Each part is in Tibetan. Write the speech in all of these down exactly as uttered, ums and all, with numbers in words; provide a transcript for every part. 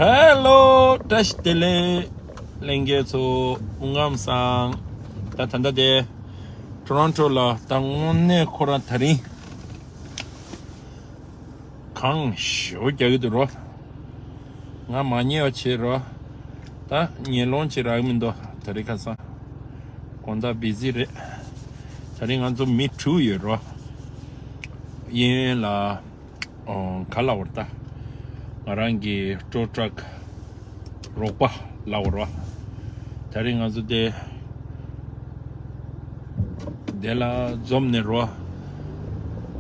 ཧེ་ལོ། བཀྲ་ཤིས་བདེ་ལེགས། ལྷན་རྒྱས་ཚོ་སྐུ་ཁམས་བཟང་། ད་ད་ལྟ་དེ་ཊོ་རོན་ཊོ་ལ་ད་དངོས་གནས་ཁོ་རང་དེ་རིང་གངས་ཞེ་པོ་རྒྱག་གི་འདུག་རོ། ང་མ་ཉལ་བ་བྱེད་རོ། ད་ཉལ་ལོང་བྱེད་རག་གི་མི་འདུག་དེ་རིང་ཁ་སང་དགོང་དག་བི་ཟི་རེད། དེ་རིང་ང་ཚོ་མི་དྲུག་ཡོད་རོ། གཡས་གཡོན་ལ། ཨོ། ག་ལབ་དགོས་རེད་ད། ང་རང་གི་ཊོ་ཊ་རག་པ་ལབ་དགོས་རེད་བ། དེ་རིང་ང་ཚོ་དེ་དེ་ལ་འཛོམས་ནས་རོ།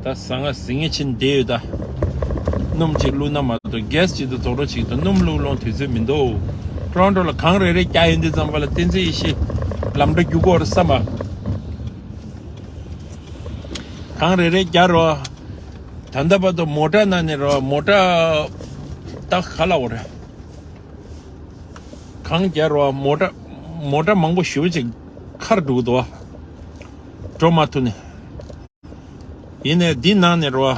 ད་ཟ་ང་ཟིང་ངེ་ཕྱིན་བསྡད་ཡོད་ད། སྣུམ་ཅིག་བླུགས་ན་མ་གཏོགས་གེ་སི་ཅིག་ཏུ་རྫོགས་འགྲོ་ཅིག་ཏུ་སྣུམ་བླུགས་ལོང་དུས་ཚོད་མི་འདུག་ཊོ་རོན་ཊོ་ལ་གངས་རེ་རེ་རྒྱག་ཡོང་དུས་ཙམ་པ་ལ་བསྟན་འཛིན་ཡེ་ཤེས་ལམ་འགྲོ་རྒྱུག་གོ་རེད་བསམ་པ། གངས་རེ་རེ་རྒྱག་རོ། ད་ལྟ་བར་དུ་མོ་ཊ་ནང་ནས་རོ། མོ་ཊ་ད་ག་ལབ་དགོས་རེད། གངས་རྒྱག་རོ། མོ་ཊ་མོ་ཊ་མང་པོ་ཞེ་པོ་ཅིག་ཁར་འགྲོ་གི་འདུག་འགྲོ་མ་ཐུབ་ནས། ཡིན་ནའི་འདི་ནང་ནས་རོ།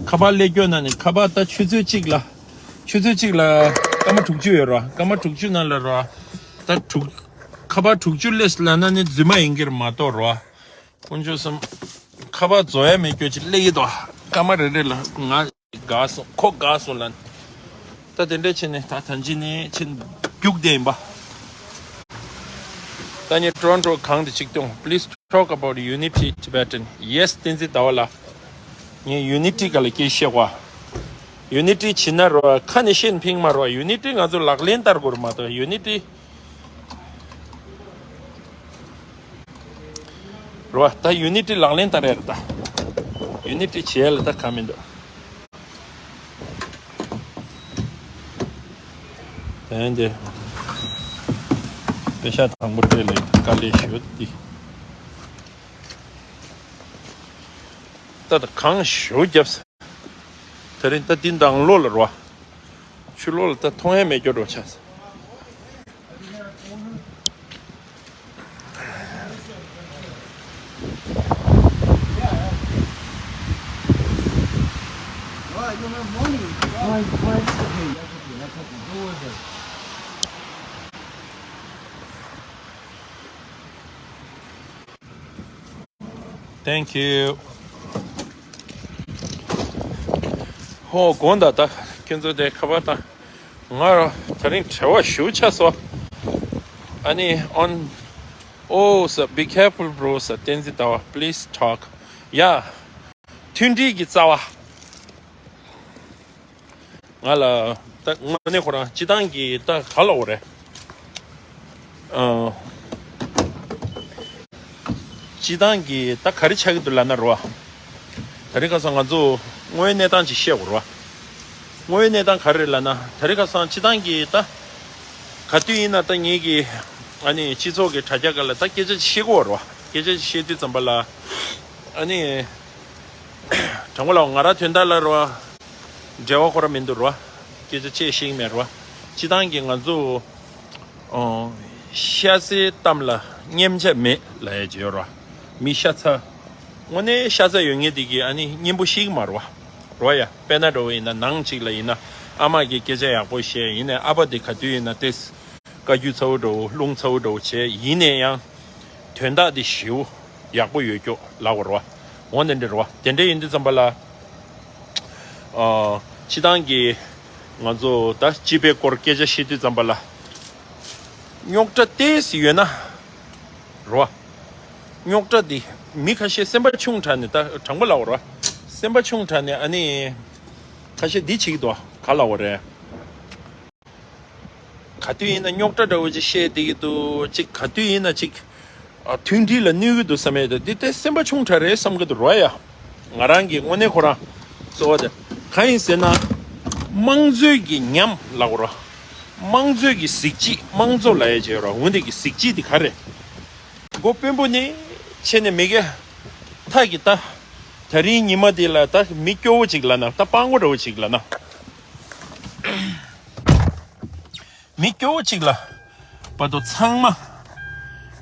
ཁ་པར་སླེབས་སྐྱོ་ནང་ནས་ཁ་པར་ད་ཆུ་ཚོད་གཅིག་ལ། ཆུ་ཚོད་གཅིག་ལ་སྐར་མ་དྲུག་ཅུ་ཡོད་རོ། སྐར་མ་དྲུག་ཅུ་ནང་ལ་རོ། ད་དྲུག་ཁ་པར་དྲུག་ཅུ་སླེབས་ལབ་ན་ནི་རྫུན་མ་ཡིན་གྱི་རེད་མ་གཏོགས་རོ། དཀོན་མཆོག་གསུམ། ཁ་པར་རྫོགས་ཡ་མེད་སྐྱོ་ཅིག་སླེབས་ཀྱི་འདུག་སྐར་མ་རེ་རེ་ལ་ང་དགའ་སོང་། ཁོ་དགའ་སོང་ལབ། ད་དེ་འདྲ་བྱས་ནས་ད་ཐང་ཅིག་ནས་ཕྱིན་རྒྱུགས་བསྡད་ཡིན་པ། ད་ངས་ཊོ་རོན་ཊོ་གངས་དེ་ཅིག་སྟོན། Please talk about unity Tibetan. Yes, བསྟན་འཛིན་ཟླ་བ་ལགས། ངས་ཡུ་ནི་ཊི་སྒང་ལ་སྐད་བཤད་པ། ཡུ་ནི་ཊི་བྱེད་ན་རོ། ཁ་ནས་བཤད་ཕིང་མ་རོ། ཡུ་ནི་ཊི་ང་ཚོ་ལག་ལེན་བསྟར་དགོས་རེད་མ་གཏོགས་ཡུ་ནི་ཊི་རོ། ད་ཡུ་ནི་ཊི་ལག་ལེན་བསྟར་ཡ་རེད་ད། ཡུ་ནི་ཊི་བྱེད་ཡ་ལ་ད་གང་མི་འདུག་དེ་འདི་པེ་ཤ་དང་པོ་སྤྲད་ལེ་དཀའ་ལས་ཞུ་ཏི། ད་ད་གངས་ཞེ་པོ་བརྒྱབ་ས། དེ་རིང་ད་འདི་འདང་ལོག་ལ་རོ། ཆུ་ལོག་ལ་ད་མཐོང་ཡ་མེད་སྐྱོ་འགྲོ་ཆགས་ས། Thank you. ཧོ་དགོངས་དག་ད་ཁྱོད་ཚོ་དེ་ཁ་པར་ད། ང་དེ་རིང་བྲེལ་བ་ཞེ་པོ་ཆགས་སོང་། ཨ་ནི་on. Oh, sir, be careful, bro, sir. བསྟན་འཛིན་ཟླ་བ། Please talk. Yeah. མཐུན་སྒྲིལ་གྱི་རྩ་བ། ང་ལ་ད་དངོས་གནས་ཁོ་རང་སྤྱི་བཏང་གི་ད་ག་ལབ་དགོས་རེད། ཨ། སྤྱི་བཏང་གི་ད་ག་རེ་ཆགས་ཀྱི་འདུག་ལབ་ན་རོ། དེ་རིང་ཁ་སང་ང་ཚོ་དངོས་ཡོད་གནས་སྟངས་ཅིག་བཤད་དགོས་རོ། དངོས་ཡོད་གནས་སྟངས་ག་རེ་རེད་ལབ་ན། དེ་རིང་ཁ་སང་སྤྱི་བཏང་གི་ད་ག་དུས་ཡིན་ན་ད་ངེད་ཀྱི་ཨ་ནི་སྤྱི་ཚོགས་ཀྱི་དྲ་རྒྱ་སྒང་ལ་ད་སྐད་ཆ་ཅིག་བཤད་དགོས་རོ། སྐད་ཆ་ཅིག་བཤད་དུས་ཙམ་པ་ལ་ཨ་ནི་དྲང་པོ་ལབ་ང་རང་དོན་དག་ལ་རོ། འབྲེལ་བ་ཁོ་རང་མི་འདུག་རོ། སྐད་ཆ་བཤད་ཤེས་ཀྱི་མེད་རོ། སྤྱི་བཏང་གི་ང་ཚོ་ཨོ། ཤ་ཚའི་གཏམ་ལ་སྙེམས་ཆ་མེད་ལབ་ཡ་ཅིག་ཡོད་རོ། མི་ཤ་ཚ། དངོས་གནས་ཤ་ཚ་ཡོད་མཁན་དེ་གིས་ཨ་ནི་སྙན་པོ་བཤད་ཀྱི་མ་རེད་བ། རོ་ཡ། དཔེར་ན་འདྲ་བོ་ཡིན་ན་ནང་གཅིག་ལ་ཡིན་ན་ཨ་མ་གིས་སྐད་ཆ་ཡག་པོ་བཤད་ཡིན་ནའི་ཨ་ཕ་དེ་ག་དུས་ཡིན་ན་ཏེས་བཀའ་བཀྱོན་ཚ་བོ་འདྲ་བོ་རླུང་ཚ་བོ་འདྲ་བོ་བྱས་ཡིན་ནའི་ཡང་དོན་དག་དེ་ཞེ་པོ་ཡག་པོ་ཡོད་སྐྱོ་ལབ་དགོས་རེད་བ། འོ་དེ་འདྲ་རེད་བ། དེ་འདྲ་ཡིན་དུས་ཙམ་པ་ལ། ཨ། སྤྱི་བཏང་གི་ང་ཚོ་ད་སྤྱི་པའི་སྐོར་སྐད་ཆ་བཤད་དུས་ཙམ་པ་ལ། རྙོག་དྲ་ཏོག་ཙམ་ཡོད་ན་རོ། རྙོག་དྲ་འདི་མི་ཁ་ཤས་སེམས་པ་ཆུང་དྲགས་ནས་ད་དྲང་པོ་ལབ་དགོས་རོ། སེམས་པ་ཆུང་དྲགས་ནས་ཨ་ནི་ཁ་ཤས་འདི་བྱེད་ཀྱི་འདུག་ག་ལབ་དགོས་རེད། ག་དུས་ཡིན་ན་རྙོག་དྲ་འདྲ་བོ་ཅིག་བཤད་བསྡད་ཀྱི་འདུག་ཅིག་ག་དུས་ཡིན་ན་ཅིག་ཨ། མཐུན་སྒྲིལ་ལ་གནོད་ཀྱི་འདུག་བསམ་ཡས་དེ་འདི་ལྟའི་སེམས་པ་ཆུང་དྲགས་རེད་བསམ་གྱི་འདུག་རོ་ཡ། ང་རང་གི་དངོས་གནས་ཁོ་རང་གཙོ་བོ་དེ་གང་ཡིན་ཟེར་ན། དམངས་གཙོའི་གི་ཉམས་ལབ་དགོས་རོ། དམངས་གཙོའི་གི་གཟི་བརྗིད། དམངས་གཙོ་ལབ་ཡས་ཅིག་ཡོད་རོ། འོ་འདི་གི་གཟི་བརྗིད་དེ་ག་རེ། མགོ་དཔོན་པོ་ནས་བྱས་ནས་མི་སྒེར་ཐག་གི་ད། དེ་རིང་ཉི་མ་འདི་ལ་ད་མི་སྐྱོ་བོ་ཅིག་ལབ་ན། ད་སྤྲང་པོ་འདྲ་བོ་ཅིག་ལབ་ན། མི་སྐྱོ་བོ་གཅིག་ལ་བར་དུ་ཚང་མ་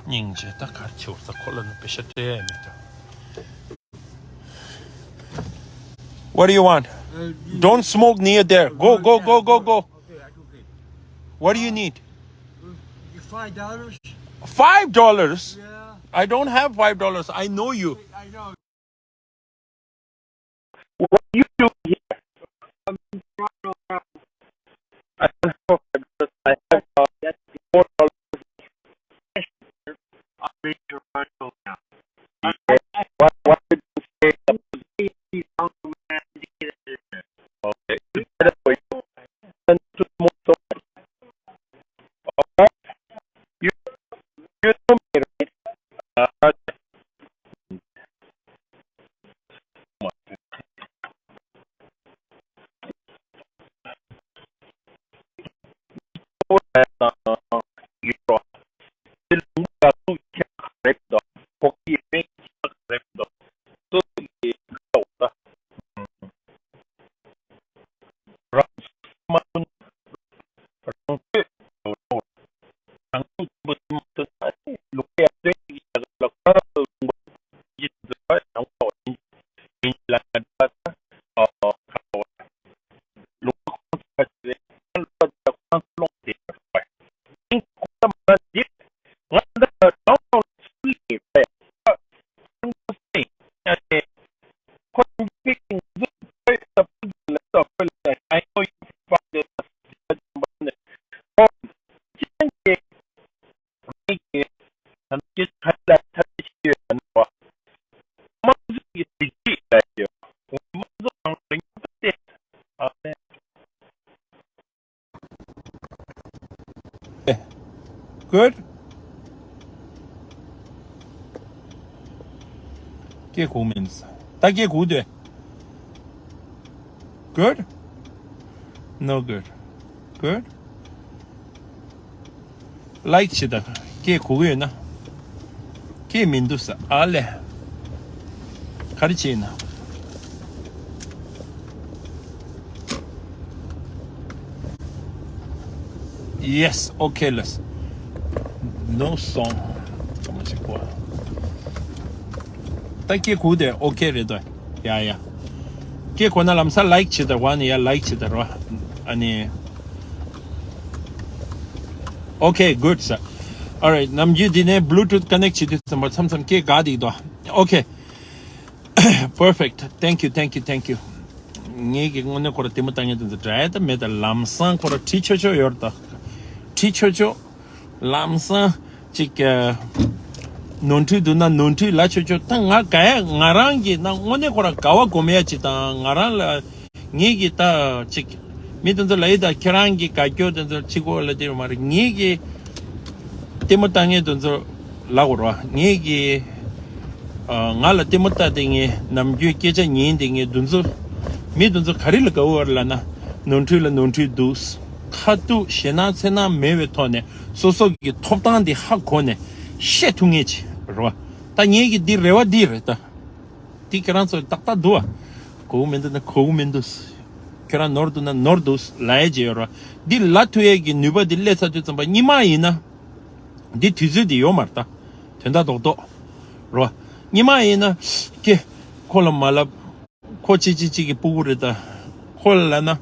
སྙིང་རྗེ། ད་གར་ཆེ་བར་ཚ་ཁོ་ལ་ནི་པེ་ཤ་སྤྲད་ཡ་མེད་ད། What do you want? Don't smoke near there. Go, go, go, go, go. What do you need? Five dollars. Five dollars? Yeah. I don't have five dollars. I know you. I know. What are you doing here? I don't have five dollars. I have uh, four dollars. I'll be your rental now. What, what did you say? Okay. It's better for you. And to more so. All right. You, you know me, right? Uh, Good. སྐད་གོ་མིན། ད་སྐད་གོ་དེ། Good. No good. Good. Like བྱེད་ད། སྐད་གོ་གི་ཡོད་ན། སྐད་མི་འདུག་ས་ཨ་ལས། ག་རེ་བྱེད་ན། Yes, okay ལ། No song. ཚང་མ་ཅིག་གོ། ད་སྐད་གོ་དེ་okay རེད་དོ། ཡ་ཡ། སྐད་གོ་ན་ལམ་སང་like བྱེད་ད། ཝ་ནི་ཡ་like བྱེད་ད་རོ། ཨ་ནི། Okay, good sir. Alright, ནམ་རྒྱུན་འདི་ནས་Bluetooth connect བྱེད་དུས་ཙམ་པ་མཚམས་མཚམས་སྐད་འགག་འདུག་དོ། Okay. Perfect. Thank you, thank you, thank you. ངེད་ཀྱི་དངོས་གནས་ཁོ་ར་ལྟད་མོ་ལྟ་མཁན་དེ་ཚོ་འདྲ་ཡ་ད་མེད་ད། ལམ་སང་ཁོ་ར་བྲིས་ཆོག་ཆོག་ཡོད་རེད་ད། བྲིས་ཆོག་ཆོག་ལམ་སང་ཅིག་ཨ། ནོར་འཁྲུལ་འདུག་ན་ནོར་འཁྲུལ་ལབ་ཆོག་ཆོག་ད་ང་ག་ཡ་ང་རང་གི་ན་དངོས་གནས་ཁོ་ར་དགའ་བ་སྒོམ་ཡ་ཅིག་དང་། ང་རང་ལ་ངེད་ཀྱི་ད་ཅིག་མི་དེ་ཚོ་ལ་ཡི་ད་ཁྱེད་རང་གི་དགའ་སྐྱོ་དེ་ཚོ་ཅིག་གོ་ལ་དེ་མ་རེད། ངེད་ཀྱི་ལྟད་མོ་ལྟ་མཁན་དེ་ཚོ་ལ་གོ་ར་ངེད་ཀྱི་ཨ། ང་ལ་ལྟད་མོ་ལྟ་དེ་ངས་ནམ་རྒྱུན་སྐད་ཆ་ཉན་དེ་ངས་དེ་ཚོ་མི་དེ་ཚོ་ག་རེ་ལ་དགའ་བོ་བར་ལ་ན་ནོར་འཁྲུལ་ལ་ནོར་འཁྲུལ་འདུག་ཁ་ཐུག་ཞེད་སྣང་འཚེར་སྣང་མེད་པའི་ཐོག་ནས་སོ་སོ་གི་ཐོབ་ཐང་དེ་ཧ་གོ་ནས་བཤད་ཐུབ་ངེས་ཅི་རེད་བ། ད་ངེད་ཀྱི་འདི་རེ་བ་འདི་རེད་ད། འདི་ཁྱེད་རང་ཚོ་ཏག་ཏག་འདུག་བ། གོ་གི་མི་འདུག་ན་གོ་གི་མི་འདུག་ཁྱོད་རང་ནོར་འདུག་ན་ནོར་འདུག་ལབ་ཡས་ཅི་ཡོད་རེད་བ། འདི་ལབ་ཐུབ་ཡས་ཀྱི་ནུས་པ་འདི་སླེབས་ཚར་དུས་ཙམ་པ་སྔོན་མ་ཡིན་ན། འདི་དུས་ཚོད་འདི་ཡོད་མ་རེད་ད། དོན་དག་རྡོག་རྡོག་རོ། སྔོན་མ་ཡིན་ན་ཀྱེ། ཁོ་ལ་མ་ལབ། ཁོ་གཅིག་གཅིག་གཅིག་གི་སྤུ་གུ་རེད་ད། ཁོ་ལ་ལབ་ན།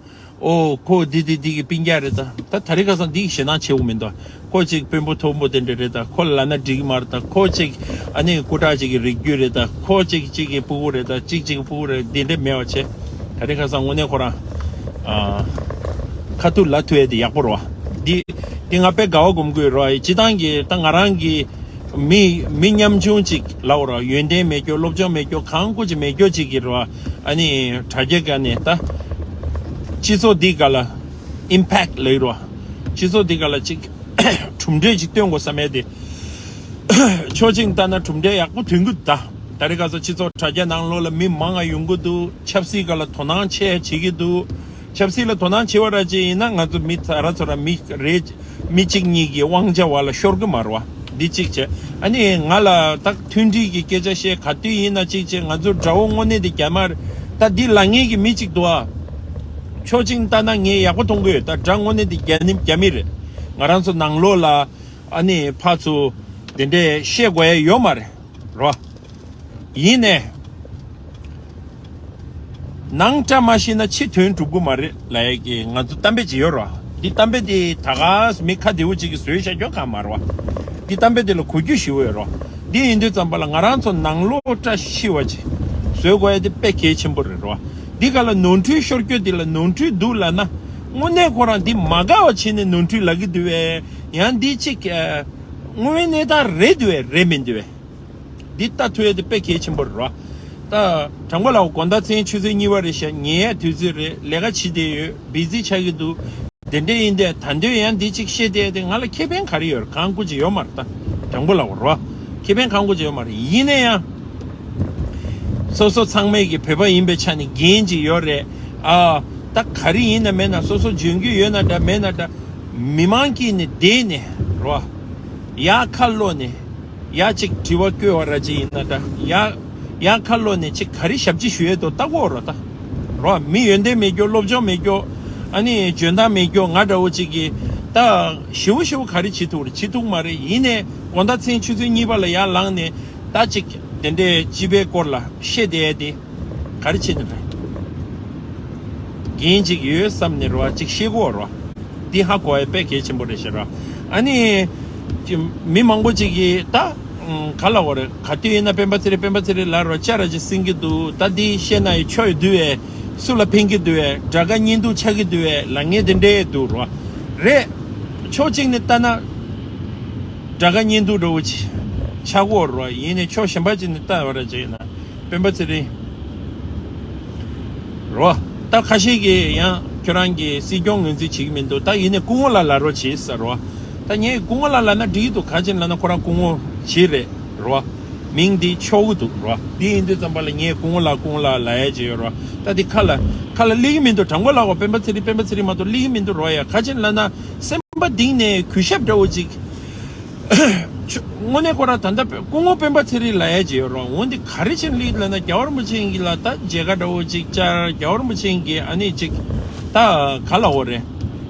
ཨོ་ཁོ་འདི་འདི་འདི་གི་སྤུན་ཀྱག་རེད་ད། ད་ད་རེས་ཁ་སང་འདི་གི་ཞེད་སྣང་བྱེད་དགོས་མི་འདུག་ཁོ་གཅིག་དཔོན་པོ་མཐོན་པོ་དེ་འདྲ་རེད་ད། ཁོ་ལ་ལབ་ན་འགྲིག་གི་མ་རེད་ད། ཁོ་གཅིག་ཨ་ནི་སྐུ་དྲག་གཅིག་གི་རིགས་རྒྱུད་རེད་ད། ཁོ་གཅིག་གཅིག་གི་སྤུ་གུ་རེད་ད། གཅིག་གཅིག་གི་སྤུ་གུ་རེད། འདི་འདྲ་མེད་པ་བྱས། ད་རེས་ཁ་སང་དངོས་གནས་ཁོ་རང་ཨ། ཁ་ཐུག་ལབ་ཐུབ་ཡས་དེ་ཡག་པོ་རེད་བ། འདི་འདི་ང་དཔེ་དགའ་བ་སྒོམ་གི་ཡོད་རེད་བ། སྤྱིར་བཏང་གི་ད་ང་རང་གི་མི་མི་ཉམ་ཆུང་ཅིག་ལབ་དགོས་རེད་བ། ཡོན་ཏན་མེད་རྒྱུ་སློབ་སྦྱོང་མེད་རྒྱུ་གང་ཁུ་ཅིག་མེད་རྒྱུ་ཅིག་གི་རེད་བ། ཨ་ནི་དྲ་རྒྱ་སྒང་ནས་ད་སྤྱི་ཚོགས་འདི་སྒང་ལ་ཨིམ་པེག་ལབ་ཀྱི་རེད་བ། སྤྱི་ཚོགས་འདི་སྒང་ལ་ཅིག་གྲུབ་འབྲས་ཅིག་སྟོན་དགོས་བསམ་ཡས་དེ། ཕྱོགས་གཅིག་ལྟ་ན་གྲུབ་འབྲས་ཡག་པོ་ཐོན་གི་འདུག་ད་ད་རེས་ཁ་སང་སྤྱི་ཚོགས་དྲ་རྒྱ་ནང་ལོགས་ལ་མི་མང་ང་ཡོང་གི་འདུག་ཆབ་སྲིད་སྒང་ལ་དོ་སྣང་ཆེ་བྱེད་ཀྱི་འདུག་ཆབ་སྲིད་ལ་དོ་སྣང་ཆེ་བ་ར་ཅིག་ཡིན་ན་ང་ཚོ་མི་ཚ་ར་ཚོ་ར་མི་རེ་མི་གཅིག་གཉིས་ཀྱི་དབང་ཆ་བ་ལ་ཤོར་གི་མ་རེད་བ། འདི་གཅིག་བྱས། ཨ་ནི་ང་ལ་ད་མཐུན་སྒྲིལ་གྱི་སྐད་ཆ་བཤད་ག་དུས་ཡིན་ན་གཅིག་བྱས། ང་ཚོ་དགྲ་བོ་དངོས་གནས་དེ་རྒྱ་མ་རེད། ད་འདི་ལབ་མཁན་གྱི་མི་གཅིག་འདུག་ཨ། ཕྱོགས་གཅིག་ལྟ་ན་ངས་ཡག་པོ་མཐོང་གི་ཡོད། ད་དགྲ་དངོས་གནས་དེ་རྒྱ་ནི་རྒྱ་མི་རེད། ང་རང་ཚོ་ནང་ལོགས་ལ་ཨ་ནི་ཕར་ཚུར་དེ་འདྲས་བཤད་དགོས་ཡ་ཡོད་མ་རེད་རོ། ཡིན་ནས་ ནང་བཀྲ་མ་ཤིས་ན་ཕྱི་དོན་འགྲུབ་གི་མ་རེད་ལབ་ཡས་ཀྱི་ང་ཚོ་གཏམ་དཔེ་ཅིག་ཡོད་རོ། འདི་གཏམ་དཔེ་འདི་ད་ག་མི་ཁ་བདེ་བོ་ཅིག་གིས་བཟོས་བཞག་རྒྱུ་གང་མ་རེད་བ། འདི་གཏམ་དཔེ་འདི་ལ་གོ་རྒྱུ་ཞེ་པོ་ཡོད་རོ། འདི་ཡིན་དུས་ཙམ་པ་ལ་ང་རང་ཚོ་ནང་ལོགས་བཀྲ་ཤིས་པ་ཅིག་བཟོ་དགོས་ཡས་འདི་དཔེ་གལ་ཆེན་པོ་རེད་རོ། འདི་ག་ལ་ནོར་འཁྲུལ་ཤོར་རྒྱུ་འདི་ལ་ནོར་འཁྲུལ་འདུག་ལབ་ན། དངོས་གནས་ཁོ་རང་འདི་མ་དགའ་བ་བྱས་ནས་ནོར་འཁྲུལ་ལབ་ཀྱི་འདུག་བས། ཡང་འདི་ཅིག་ཨ། དངོས་ཡོད་གནས་སྟངས་རེད་འདུག་བས་རེད་མི་འདུག་བས། འདི་ལྟ་ཐུབ་ཡས་དེ་དཔེ་གལ་ཆེན་པོ་རེད་རོ། ད་དྲང་པོ་ལབ་དགོང་དག་མཚན་ཆུ་ཚོད་གཉིས་པ་རེད་ཤག་ཉལ་ཡས་དུས་ཚོད་རེད། ལས་ཀ་བྱེད་བསྡད་ཡོད། བི་ཛི་ཆགས་ཀྱི་འདུག་དེ་འདྲ་ཡིན་དེ་ད་འདོད་ཡང་འདི་གཅིག་བཤད་བསྡད་དེ་ང་ལ་ཁེ་ཕན་ག་རེ་ཡོད་རེད། གང་བཀོད་ཀྱི་ཡོད་མ་རེད། ད་དྲང་པོ་ལབ་དགོས་རོ། ཁེ་ཕན་གང་བཀོད་ཀྱི་ཡོད་མ་རེད། ཡིན་ན་ཡང་སོ་སོ་ཚང་མས་ཀྱི་བོད་པ་ཡིན་པའི་ཆ་ནས་འགན་ཅིག་ཡོད་རེད། ཨ། ད་ག་རེ་ཡིན་ན་མེད་ན་སོ་སོ་འཇོན་གྱི་ཡོད་ན་འདྲ་མེད་ན་འདྲ། མི་མང་གིས་ནི་བསྡད་ནས་རོ། ཡར་ཁ་ལོ་ནས། ཡ་གཅིག་དྲི་བ་བཀོད་པ་ར་ཅིག་ཡིན་ན་འདྲ། ཡ་ཡ་ཁ་ལོ་ནས་ཅིག་ག་རེ་ཞབས་ཕྱི་ཞུ་ཡས་འདུག་ལྟ་དགོས་རོ་ད། རོ། མི་ཡོན་ཏན་མེད་རྒྱུ། སློབ་སྦྱོང་མེད་རྒྱུ། ཨ་ནི་འཇོན་ཐང་མེད་རྒྱུ་ང་འདྲ་བོ་ཅིག་གིས་ད་ཞེ་པོ་ཞེ་པོ་ག་རེ་བྱེད་ཐུབ་རེད། བྱེད་ཐུབ་མ་རེད། ཡིན་ནས་དགོང་དག་མཚན་ཆུ་ཚོད་གཉིས་པ་ལ་ཡར་ལངས་ནས་ད་ཅིག་དེ་འདྲའི་སྤྱི་པའི་སྐོར་ལ་བཤད་བསྡད་དེ། ག་རེ་བྱེད་ནི་རེད། འགན་ཅིག་ཡོད་བསམ་ནས་རོ། ཅིག་ཤེས་དགོས་རོ། འདི་ཧ་གོ་ཡ་དཔེ་གལ་ཆེན་པོ་རེད་ཤག་རོ། ཨ་ནི། ཅི། མི་མང་པོ་ཅིག་གིས་ད། ཨུམ། ག་ལབ་དགོས་རེད། ག་དུས་ཡིན་ན་སྤེན་པ་ཚེ་རིང་སྤེན་པ་ཚེ་རིང་ལབ་རོ། ཅ་ར་ཅིག་ཟིན་གྱི་འདུག་ད་འདི་བཤད་ན་ཡི་ཆོ་ཡི་འདུག་བས། སུ་ལ་ཕན་གྱི་འདུག་བས། དགྲ་དགའ་གཉེན་སྡུག་ཆགས་ཀྱི་འདུག་བས་ལབ་མཁན་དེ་འདྲས་འདུག་རོ། རེད། ཕྱོགས་གཅིག་ནས་ལྟ་ན། དགྲ་དགའ་གཉེན་སྡུག་འདྲ་བོ་ཅིག་ཆགས་ཀྱི་ཡོད་རེད་རོ། ཡིན་ནའི་ཕྱོགས་གཞན་པ་ཅིག་ནས་ལྟ་བ་ར་ཅིག་ཡིན་ན། སྤེན་པ་ཚེ་རིང་རོ། ད་ཁ་ཤས་ཀྱིས་ཡང་ཁྱོད་རང་གིས་སྲིད་སྐྱོང་ངོས་འཛིན་བྱེད་ཀྱི་མི་འདུག་ད་ཡིན་ནའི་སྐུ་ངོ་ལ་ལབ་རོགས་བྱེད་ཟེར་རོ། ད་ངས་སྐུ་ངོ་ལ་ལབ་ན་འགྲིག་གི་འདུག་ག་ཅིག་ལབ་ན་ཁོ་རང་སྐུ་ངོ་བྱེད་རེད་རོ། མིང་འདི་ཆོག་གི་འདུག་རོ། འདི་ཡིན་དུས་ཙམ་པ་ལ་ངས་སྐུ་ངོ་ལ་སྐུ་ངོ་ལ་ལབ་ཡ་ཅིག་ཡོད་རོ། ད་འདི་ཁ་ལ་ཁ་ལ་སླེབས་ཀྱི་མི་འདུག་དྲང་པོ་ལབ་གོ། སྤེན་པ་ཚེ་རིང་སྤེན་པ་ཚེ་རིང་མ་གཏོགས་སླེབས་ཀྱི་མི་འདུག་རོ། ཡ་ག་ཅིག་ལབ་ན་སེམས་པ་གཏིང་ནས་གུས་ཞབས་འདྲ་བོ་ཅིག་ཆུ། དངོས་གནས་ཁོ་རང་ད་ལྟ་སྐུ་ངོ་སྤེན་པ་ཚེ་རིང་ལབ་ཡས་ཅིག་ཡོད་རུང་། འོན་ཏེ་ག་རེ་བྱས་ནས་ལབ་ན་རྒྱལ་བ་རིན་པོ་ཆེ་གིས་ལ་ད་མཇལ་ཁ་འདྲ་བོ་ཅིག་བཅར། རྒྱལ་བ་རིན་པོ་ཆེ་གིས་ཨ་ནི་ཅིག་ད་ག་ལབ་དགོས་རེད།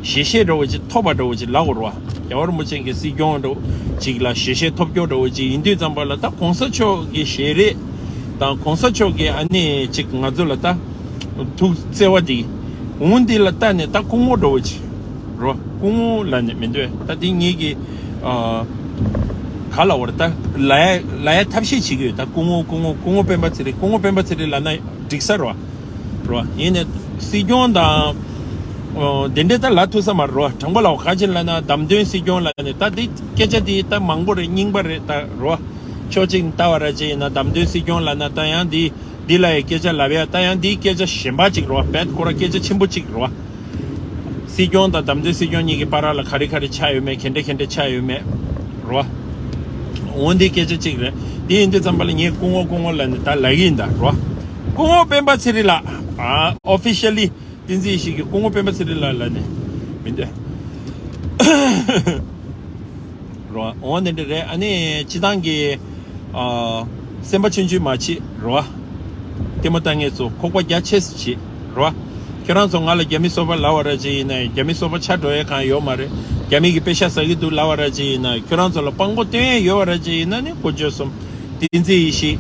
ཞལ་བཞེས་འདྲ་བོ་ཅིག་ཐོབ་པ་འདྲ་བོ་ཅིག་ལབ་དགོས་རེད་བ། རྒྱལ་བ་རིན་པོ་ཆེ་གི་སྲིད་སྐྱོང་འདྲ་བོ་ཅིག་ལ་ཞལ་བཞེས་ཐོབ་རྒྱུ་འདྲ་བོ་ཅིག་ཡིན་དུས་ཙམ་པ་ལ་ད་གོང་ས་མཆོག་གི་ཞལ་རས་དང་གོང་ས་མཆོག་གིས་ཨ་ནི་ཅིག་ང་ཚོ་ལ་ད་ཐུགས་བརྩེ་བ་འདི་འོང་འདི་ལ་ལྟ་ནས་ད་སྐུ་ངོ་འདྲ་བོ་ཅིག་རོ། སྐུ་ངོ་ལབ་ནས་མི་འདོད། ད་འདི་ངེད་ཀྱི་ཨ་ག་ལབ་དགོས་རེད། ད་ལབ་ཡ་ལབ་ཡ་ཐབས་ཤེས་བྱེད་ཀྱི་ཡོད། ད་སྐུ་ངོ་སྐུ་ངོ་སྐུ་ངོ་སྤེན་པ་ཚེ་རིང་སྐུ་ངོ་སྤེན་པ་ཚེ་རིང་ལབ་ན་འགྲིག་ས་རོ། རོ། ཡིན་ནས་སྲིད་སྐྱོང་དང་ཨོ་དེ་འདྲས་ད་ལབ་ཐུབ་ས་མ་རེད་རོ། དྲང་པོ་ལབ་ག་ཅིག་ལབ་ན་བདམས་ཐོན་སྲིད་སྐྱོང་ལབ་ནས་ད་འདི་སྐད་ཆ་འདི་ད་མང་པོ་རེད། རྙིང་པ་རེད་ད་རོ། ཕྱོགས་གཅིག་ནས་ལྟ་བ་ར་ཅིག་ཡིན་ན་བདམས་ཐོན་སྲིད་སྐྱོང་ལབ་ན་ད་ཡང་འདི་འདི་ལ་ཡི་སྐད་ཆ་ལབ་ཡ་ད་ཡང་འདིའི་སྐད་ཆ་གཞན་པ་ཅིག་རོ། བེད་ཁོ་ར་སྐད་ཆ་ཆེན་པོ་ཅིག་རོ། སྲིད་སྐྱོང་དང་བདམས་ཐོན་སྲིད་སྐྱོང་གཉིས་ཀྱི་བར་ལ་ག་རེ་ག་རེ་ཆགས་ཡོད་མེད། ག་འདྲ་ག་འདྲ་ཆགས་ཡོད་མེད་རོ། འོ་འདི་སྐད་ཆ་གཅིག་རེད། དེ་ཡིན་དུས་ཙམ་པ་ལ་ངས་སྐུ་ངོ་སྐུ་ངོ་ལབ་ནས་ད་ལབ་ཀྱི་ཡིན་ད་རོ། སྐུ་ངོ་སྤེན་པ་ཚེ་རིང་ལགས། ཨ་ཨོ་ཕི་ཤལ་ལི་བསྟན་འཛིན་ཡེ་ཤེས་ཀྱིས་སྐུ་ངོ་སྤེན་པ་ཚེ་རིང་ལགས་ལབ་ནས་མི་འདོད། རོ། འོ་འདི་འདྲ་རེད། ཨ་ནི་སྤྱི་བཏང་གི་ཨ་སེམས་པ་ཆུང་ཆུང་མ་བྱེད་རོ། ལྟད་མོ་ལྟ་མཁན་ཚོ་ཁོག་པ་རྒྱ་ཆེ་ཙམ་བྱེད་རོ། ཁྱོད་རང་ཚོ་ང་ལ་རྒྱ་མི་སོ་པ་ལབ་པ་ར་ཅིག་ཡིན་ན་རྒྱ་མི་སོ་པ་ཆགས་འགྲོ་ཡས་གང་ཡོད་མ་རེད། རྒྱ་མི་གི་པེ་ཤ་ཟ་གི་འདུག་ལབ་པ་ར་ཅིག་ཡིན་ན་ཁྱོད་རང་ཚོ་ལ་དཔང་པོ་སྟོན་ཡས་ཡོད་པ་ར་ཅིག་ཡིན་ན་ནི་དགུ་བཅུ་གསུམ་བསྟན་འཛིན་ཡེ་ཤེས་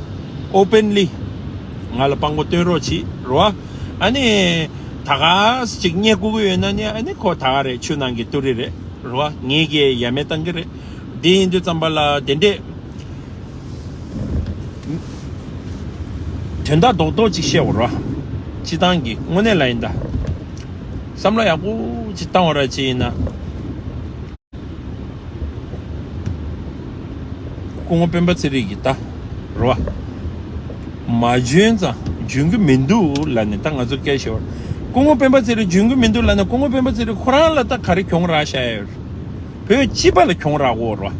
ཨོ་པན་ལི་ང་ལ་དཔང་པོ་སྟོན་རོགས་བྱེད་རོ། ཨ་ནི་ད་ག་ཅིག་བསྙད་བཀུར་གི་ཡོད་ན་ནི་ཨ་ནི་ཁོ་ད་ག་རེད། ཆུ་ནང་གི་ཏུ་རི་རེད། རེད་བ། ངེད་ཀྱིས་ཡ་མེད་བཏང་གི་རེད། དེ་ཡིན་དུས་ཙམ་པ་ལ་དེ་འདྲས་དོན་དག་རྡོག་རྡོག་ཅིག་བཤད་འོ་ར། སྤྱི་བཏང་གི་དངོས་གནས་ལ་ཡིན་ད། བསམ་བློ་ཡག་པོ་ཅིག་བཏང་བ་ར་ཅིག་ཡིན་ན། སྐུ་ངོ་སྤེན་པ་ཚེ་རིང་གིས་ད་རེད་བ། མ་འཇོན་ཙང་འཇོན་གི་མི་འདུག་ལབ་ནས་ད་ང་ཚོ་སྐད་ཆ་བཤད་བ། སྐུ་ངོ་སྤེན་པ་ཚེ་རིང་འཇོན་གི་མི་འདུག་ལབ་ན་སྐུ་ངོ་སྤེན་པ་ཚེ་རིང་ཁོ་རང་ལ་ད་ག་རེ་གྱོང་རག་བཞག་ཡོད། བོད་སྤྱི་པ་ལ་གྱོང་རག་གོ་རེད་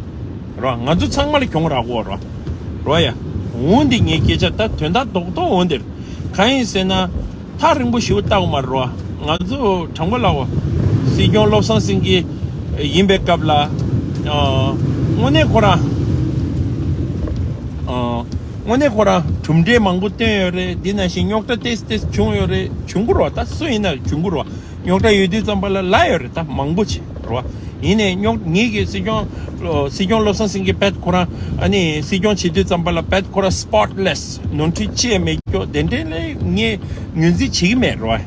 བ། རེད་བ། ང་ཚོ་ཚང་མ་ལ་གྱོང་རག་གོ་རེད་བ། རེད་བ་ཡ། འོན་ཏེ་ངའི་སྐད་ཆ་ད་དོན་དག་རྡོག་རྡོག་འོན་ཏེ་གང་ཡིན་ཟེར་ན། ཐག་རིང་པོ་ཞེ་པོ་བལྟ་དགོས་མ་རེད་བ། ང་ཚོ་དྲང་པོ་ལབ་བ། སྲིད་སྐྱོང་བློ་བཟང་སེང་གེ་ཡིན་པའི་སྐབས་ལ། ཨ། དངོས་གནས་ཁོ་རང་། ཨ། དངོས་གནས་ཁོ་རང་གྲུབ་འབྲས་མང་པོ་བཏོན་ཡོད་རེད། འདི་ནང་བཞིན་རྙོག་དྲ་ཏོག་ཙམ་ཏོག་ཙམ་བྱུང་ཡོད་རེད། བྱུང་གི་རེད་བ། ད་སུ་ཡིན་ན་བྱུང་གི་རེད་བ། རྙོག་དྲ་ཡོད་དུས་ཙམ་པ་ལ་ལབ་ཡོད་རེད། ད་མང་པོ་ཅིག་རེད་བ། ཡིན་ནའི་རྙོག་ངེད་ཀྱི་སྲིད་སྐྱོང་སྲིད་སྐྱོང་བློ་བཟང་སེང་གེ་བེད་ཁོ་རང་ཨ་ནི་སྲིད་སྐྱོང་བྱེད་དུས་ཙམ་པ་ལ་བེད་ཁོ་རང་སྤོཊ་ལེས་ནོར་འཁྲུལ་ཅི་ཡང་མེད་ཀྱོག་དེ་འདྲའི་ལས་ངས་ངོས་འཛིན་བྱེད་ཀྱི་མེད་རོ།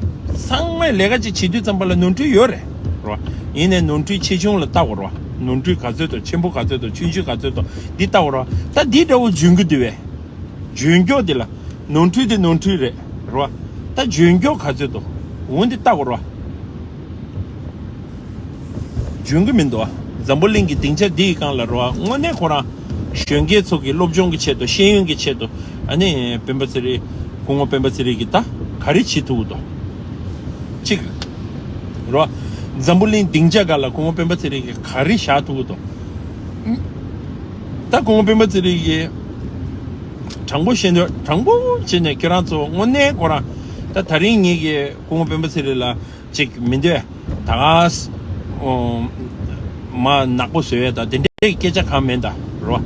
ཚང་མས་ལས་ཀ་ཅིག་བྱེད་དུས་ཙམ་པ་ལ་ནོར་འཁྲུལ་ཡོད་རེད་རོ། ཡིན་ནའི་ནོར་འཁྲུལ་ཆེ་ཆུང་ལ་ལྟ་དགོས་རོ། ནོར་འཁྲུལ་ག་ཚོད་དང་ཆེན་པོ་ག་ཚོད་དང་ཆུང་ཆུང་ག་ཚོད་དང་འདི་ལྟ་དགོས་རོ། ད་འདི་འདྲ་བོ་འཇོན་གྱི་འདུག་བས། འཇོན་ཀྱོག་འདི་ལ་ནོར་འཁྲུལ་དེ་ནོར་འཁྲུལ་རེད་རོ། ད་འཇོན་ཀྱོག་ག་ཚོད་དང་འོ་འདི་ལྟ་དགོས་རོ། འཇོན་གྱི་མི་འདུག་འཛམ་བུ་གླིང་གི་སྡིངས་ཆ་འདི་ཡི་སྒང་ལ་རོ། དངོས་གནས་ཁོ་རང་གཞོན་སྐྱེས་ཚོ་གི་སློབ་སྦྱོང་གི་ཆེད་དུ་ཤེས་ཡོན་གྱི་ཆེད་དུ་ཨ་ནི་སྤེན་པ་ཚེ་རིང་སྐུ་ངོ་སྤེན་པ་ཚེ་རིང་གིས་ད་ག་རེ་བྱེད་ཐུབ་ཀྱི་འདུག་གཅིག་རོ། འཛམ་བུ་གླིང་སྡིངས་ཆ་སྒང་ལ་སྐུ་ངོ་སྤེན་པ་ཚེ་རིང་གིས་ག་རེ་བཞག་ཐུབ་ཀྱི་འདུག་ད་སྐུ་ངོ་སྤེན་པ་ཚེ་རིང་གིས་དྲང་པོ་བཤད་འདོད་དྲང་པོ་བྱས་ནས་ཁྱེད་རང་ཚོ་དངོས་གནས་ཁོ་རང་ད་ད་རིང་ངེད་ཀྱིས་སྐུ་ངོ་སྤེན་པ་ཚེ་རིང་ལ་ཅིག་མི་འདོད། ད་ག་ས་མ་ནག་པོ་བཟོ་ཡས་དང་དེ་འདྲའི་སྐད་ཆ་གང་མིན་ད་རོ།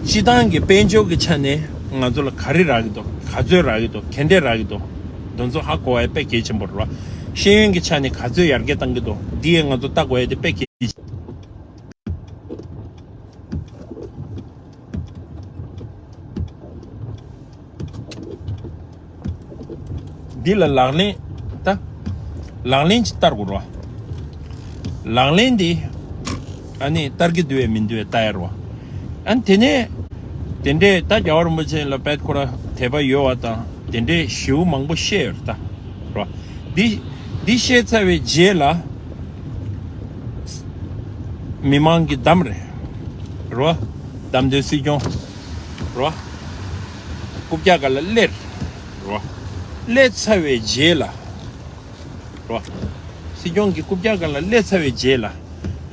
སྤྱི་བཏང་གི་དཔལ་འབྱོར་གྱི་ཆ་ནས་ང་ཚོ་ལ་ག་རེ་རག་གི་འདུག་ག་ཚོད་རག་གི་འདུག་ག་འདྲས་རག་གི་འདུག་དེ་ཚོ་ཧ་གོ་བ་དཔེ་གལ་ཆེན་པོ་རེད་རོ། ཤེས་ཡོན་གྱི་ཆ་ནས་ག་ཚོད་ཡར་རྒྱས་གཏང་གི་འདུག་འདི་ཡས་ང་ཚོ་ལྟ་དགོས་ཡས་དེ་དཔེ་གལ་ཆེ། འདི་ལ་ལག་ལེན་ད། ལག་ལེན་གྱི་བསྟར་དགོས་རོ། ལག་ལེན་འདི་ཨ་ནི་བསྟར་གྱི་འདུག་བས་མི་འདུག་བས་ལྟ་ཡ་རོ། ཨ་ནི་དེ་ནས་དེ་འདྲས་ད་རྒྱལ་བ་རིན་པོ་ཆེ་ལ་བེད་ཁོ་ར་དད་པ་ཡོད་བ་དང་དེ་འདྲས་ཞེ་པོ་མང་པོ་བཤད་ཡོད་རེད་ད་རོ། འདི་འདི་བཤད་ཚར་བའི་རྗེས་ལ་མི་མང་གི་གདམ་རེད་རོ། གདམ་དོན་སྲིད་སྐྱོང་རོ། རྐུབ་བཀྱག་སྒང་ལ་སླེབས་རོ། སླེབས་ཚར་བའི་རྗེས་ལ་རོ། སྲིད་སྐྱོང་གི་རྐུབ་བཀྱག་སྒང་ལ་སླེབས་ཚར་བའི་རྗེས་ལ་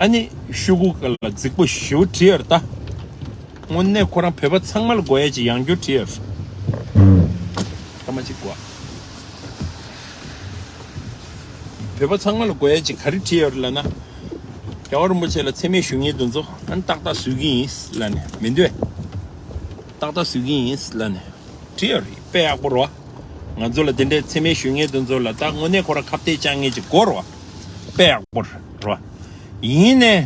ཨ་ནི་ཤོག་གུ་སྒང་ལ་རྫིག་པོ་ཞེ་པོ་བྲིས་ཡོད་རེད་ད། དངོས་གནས་ཁོ་རང་བོད་པ་ཚང་མ་ལ་དགོས་ཡས་ཅིག་ཡང་བསྐྱར་བྲིས་ཡོད་རེད། སྐར་མ་གཅིག་གོ། བོད་པ་ཚང་མ་ལ་དགོས་ཡས་ཅིག་ག་རེ་བྲིས་ཡོད་རེད་ལབ་ན། རྒྱལ་བ་རིན་པོ་ཆེ་ལ་མཚན་སྨད་ཞུ་མཁན་དེ་ཚོ་ཨ་ནི་ཏག་ཏག་བཟོས་ཀྱི་ཡིན་ལབ་ནས་མི་འདོད། ཏག་ཏག་བཟོས་ཀྱི་ཡིན་ལབ་ནས་བྲིས་ཡོད་རེད། དཔེ་ཡག་པོ་རེད་བ། ང་ཚོ་ལ་དེ་འདྲའི་མཚན་སྨད་ཞུ་མཁན་དེ་ཚོ་ལ་ད་དངོས་གནས་ཁོ་རང་ཁ་གཏད་བཅག་མཁན་ཅིག་དགོས་རེད་བ། དཔེ་ཡག་པོ་རེད་བ། ཡིན་ནའི་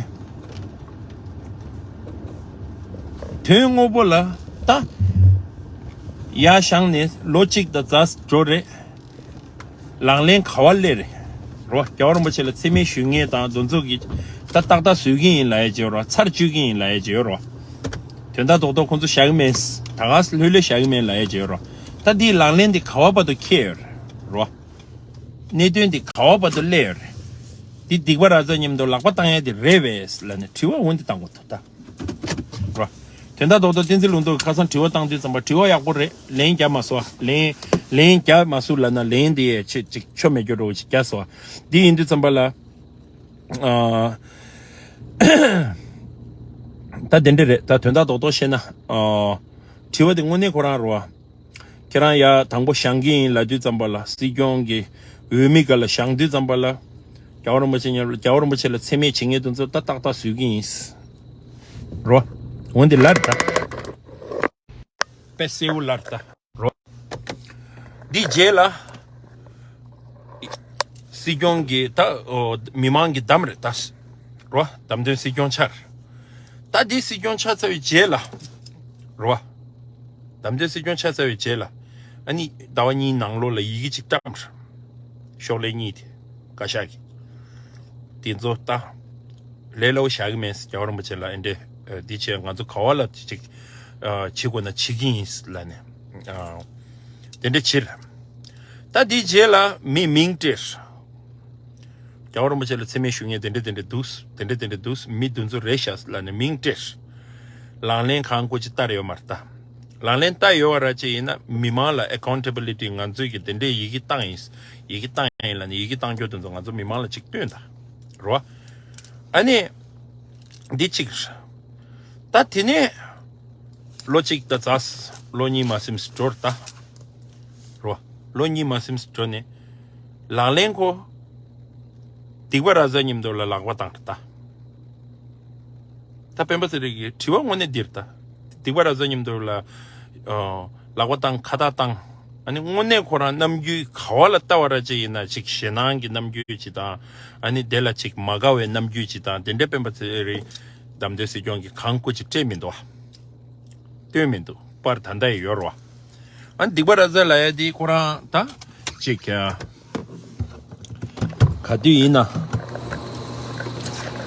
དོན་དངོས་པོ་ལ་ད་ཡར་བཞེངས་ནས་ལོ་གཅིག་དང་ཙམ་འགྲོ་རེད། ལག་ལེན་ག་བ་སླེབས་རེད་རོ། རྒྱལ་བ་རིན་པོ་ཆེ་ལ་མཚན་སྨད་ཞུ་མཁན་དང་དེ་ཚོ་གིས་ད་ཏག་ཏག་བཟོས་ཀྱི་ཡིན་ལབ་ཡས་ཅིག་ཡོད་རོ། ཚར་གཅོད་ཀྱི་ཡིན་ལབ་ཡས་ཅིག་ཡོད་རོ། དོན་དག་རྡོག་རྡོག་ཁོང་ཚོ་བཞག་གི་མེད། ད་ག་ས་ལྷོད་ལྷོད་བཞག་གི་མེད་ལབ་ཡས་ཅིག་ཡོད་རོ། ད་འདིའི་ལག་ལེན་འདི་ག་བ་བར་དུ་འཁེལ་ཡོད་རེད་རོ། གནད་དོན་འདི་ག་བ་བར་དུ་སླེབས་ཡོད་རེད། འདི་སྡིག་པ་ར་ཛ་མཉམ་དུ་ལག་པ་བཏང་ཡས་དེ་རེད་པས་ལབ་ནས་དྲི་བ་འོ་འདི་བཏང་དགོས་ཐུག་ད། རོ། དོན་དག་རྡོག་རྡོག་བསྟན་འཛིན་ལུང་རྟོགས་ཁ་སང་དྲི་བ་བཏང་དུས་ཙམ་པ་དྲི་བ་ཡག་པོ་རེད། ལན་རྒྱབ་མ་སོང་། ལན་ལན་རྒྱབ་མ་སོང་ལབ་ན་ལན་འདི་ཡས་ཆེ་ཅིག་ཆོ་མེད་རྒྱུ་འདྲ་བོ་ཅིག་རྒྱབ་སོང་། འདི་ཡིན་དུས་ཙམ་པ་ལ་ཨ། ད་དེ་འདྲ་རེད། ད་དོན་དག་རྡོག་རྡོག་བཤད་ན་ཨ། དྲི་བ་དེ་དངོས་གནས་ཁོ་རང་རོ། ཁྱེད་རང་ཡ་དང་པོ་བཞེངས་ཀྱི་ཡིན་ལབ་དུས་ཙམ་པ་ལ་སྲིད་སྐྱོང་གི་འོས་མི་སྒང་ལ་བཞེངས་དུས་ཙམ་པ་ལ་རྒྱལ་བ་རིན་པོ་ཆེ་མཉམ་རྒྱལ་བ་རིན་པོ་ཆེ་ལ་མཚན་སྨད་བྱེད་མཁན་དེ་ཚོ་ད་ཏག་ཏག་བཟོས་ཀྱི་ཡིན། རོ། འོན་ཏེ་ལར་ད། དཔེ་གསལ་བོ་ལར་ད། རོ། འདི་རྗེས་ལ་སྲིད་སྐྱོང་གི་ད་མི་མང་གི་གདམ་རེད་ད། རོ། གདམ་དོན་སྲིད་སྐྱོང་ཆགས། ད་འདི་སྲིད་སྐྱོང་ཆགས་ཚར་བའི་རྗེས་ལ། རོ། གདམ་དོན་སྲིད་སྐྱོང་ཆགས་ཚར་བའི་རྗེས་ལ། ཨ་ནི་ཟླ་བ་གཉིས་ནང་ལོགས་ལ་ཡི་གེ་གཅིག་བཀྲམ། ཤོག་ལྷེ་གཉིས་དེ། བཀའ་ཤག་གི། དེ་ཚོ་ད། ལས་སླ་བོ་བཞག་གི་མེད། རྒྱལ་བ་རིན་པོ་ཆེ་ལ་ཨེ་འདྲས་འདི་བྱས་ང་ཚོ་ག་བ་ལ་ཅིག་བྱེད་དགོས་ན་བྱེད་ཀྱི་ཡིན་ལབ་ནས། དེ་འདྲས་བྱེད། ད་དེའི་རྗེས་ལ་མི་མིང་སྤྲད། རྒྱལ་བ་རིན་པོ་ཆེ་ལ་མཚན་སྨད་ཞུ་མཁན་དེ་འདྲ་དེ་འདྲ་འདུག་དེ་འདྲ་དེ་འདྲ་འདུག་མི་དེ་ཚོ་རེད་ཤག་ལབ་ནས་མིང་སྤྲད། ལག་ལེན་གང་དགོས་ཅི་བསྟར་ཡོད་མ་རེད་ད། ལག་ལེན་བསྟར་ཡོད་པ་ར་ཅིག་ཡིན་ན་མི་མང་ལ་ཨེ་ཁའུན་ཊེ་བི་ལི་ཊི་ང་ཚོས་ཀྱི་དེ་འདྲའི་ཡི་གེ་བཏང་ཡིན། ཡི་གེ་བཏང་ཡིན་ལབ་ནས་ཡི་གེ་བཏང་རྒྱུ་དེ་ཚོ་ང་ཚོ་མི་མང་ལ་ཅིག་སྟོན་ད། རོ། ཨ་ནི། འདི་གཅིག་རེད། ད་དེ་ནས་ལོ་གཅིག་ད་ཙ། ལོ་གཉིས་མ་ཟིན་འགྲོ་རེད་ད། རོ། ལོ་གཉིས་མ་ཟིན་འགྲོ་ནས་ལག་ལེན་ཁོ་སྡིག་པ་ར་ཛ་མཉམ་དུ་ལ་ལག་པ་བཏང་རེད་ད། ད་སྤེན་པ་ཚེ་རིང་གི་དྲི་བ་དངོས་གནས་འདི་རེད་ད། སྡིག་པ་ར་ཛ་མཉམ་དུ་ལ་ཨ་ལག་པ་བཏང་ཁ་བཏགས་བཏང་ ཨ་ནི་དངོས་གནས་ཁོ་རང་རྣམ་འགྱུར་ག་བ་ལ་ལྟ་བ་ར་ཅིག་ཡིན་ན་ཅིག་ཞེད་སྣང་གི་རྣམ་འགྱུར་ཅིག་དང་། ཨ་ནི་དེ་ལ་ཅིག་མ་དགའ་བའི་རྣམ་འགྱུར་ཅིག་དང་། དེ་འདྲའི་སྤེན་པ་ཚེ་རིང་བདམས་ཐོན་སྲིད་སྐྱོང་གི་གང་སྐུ་ཅིག་སྤྲད་མི་འདུག་བ། སྟོན་མི་འདུག་པར་ད་ལྟ་ཡི་ཡོད་རེད་བ། ཨ་ནི་སྡིག་པ་ར་ཛ་ལབ་ཡ་དེ་ཁོ་རང་ད་ཅིག་ག་དུས་ཡིན་ན་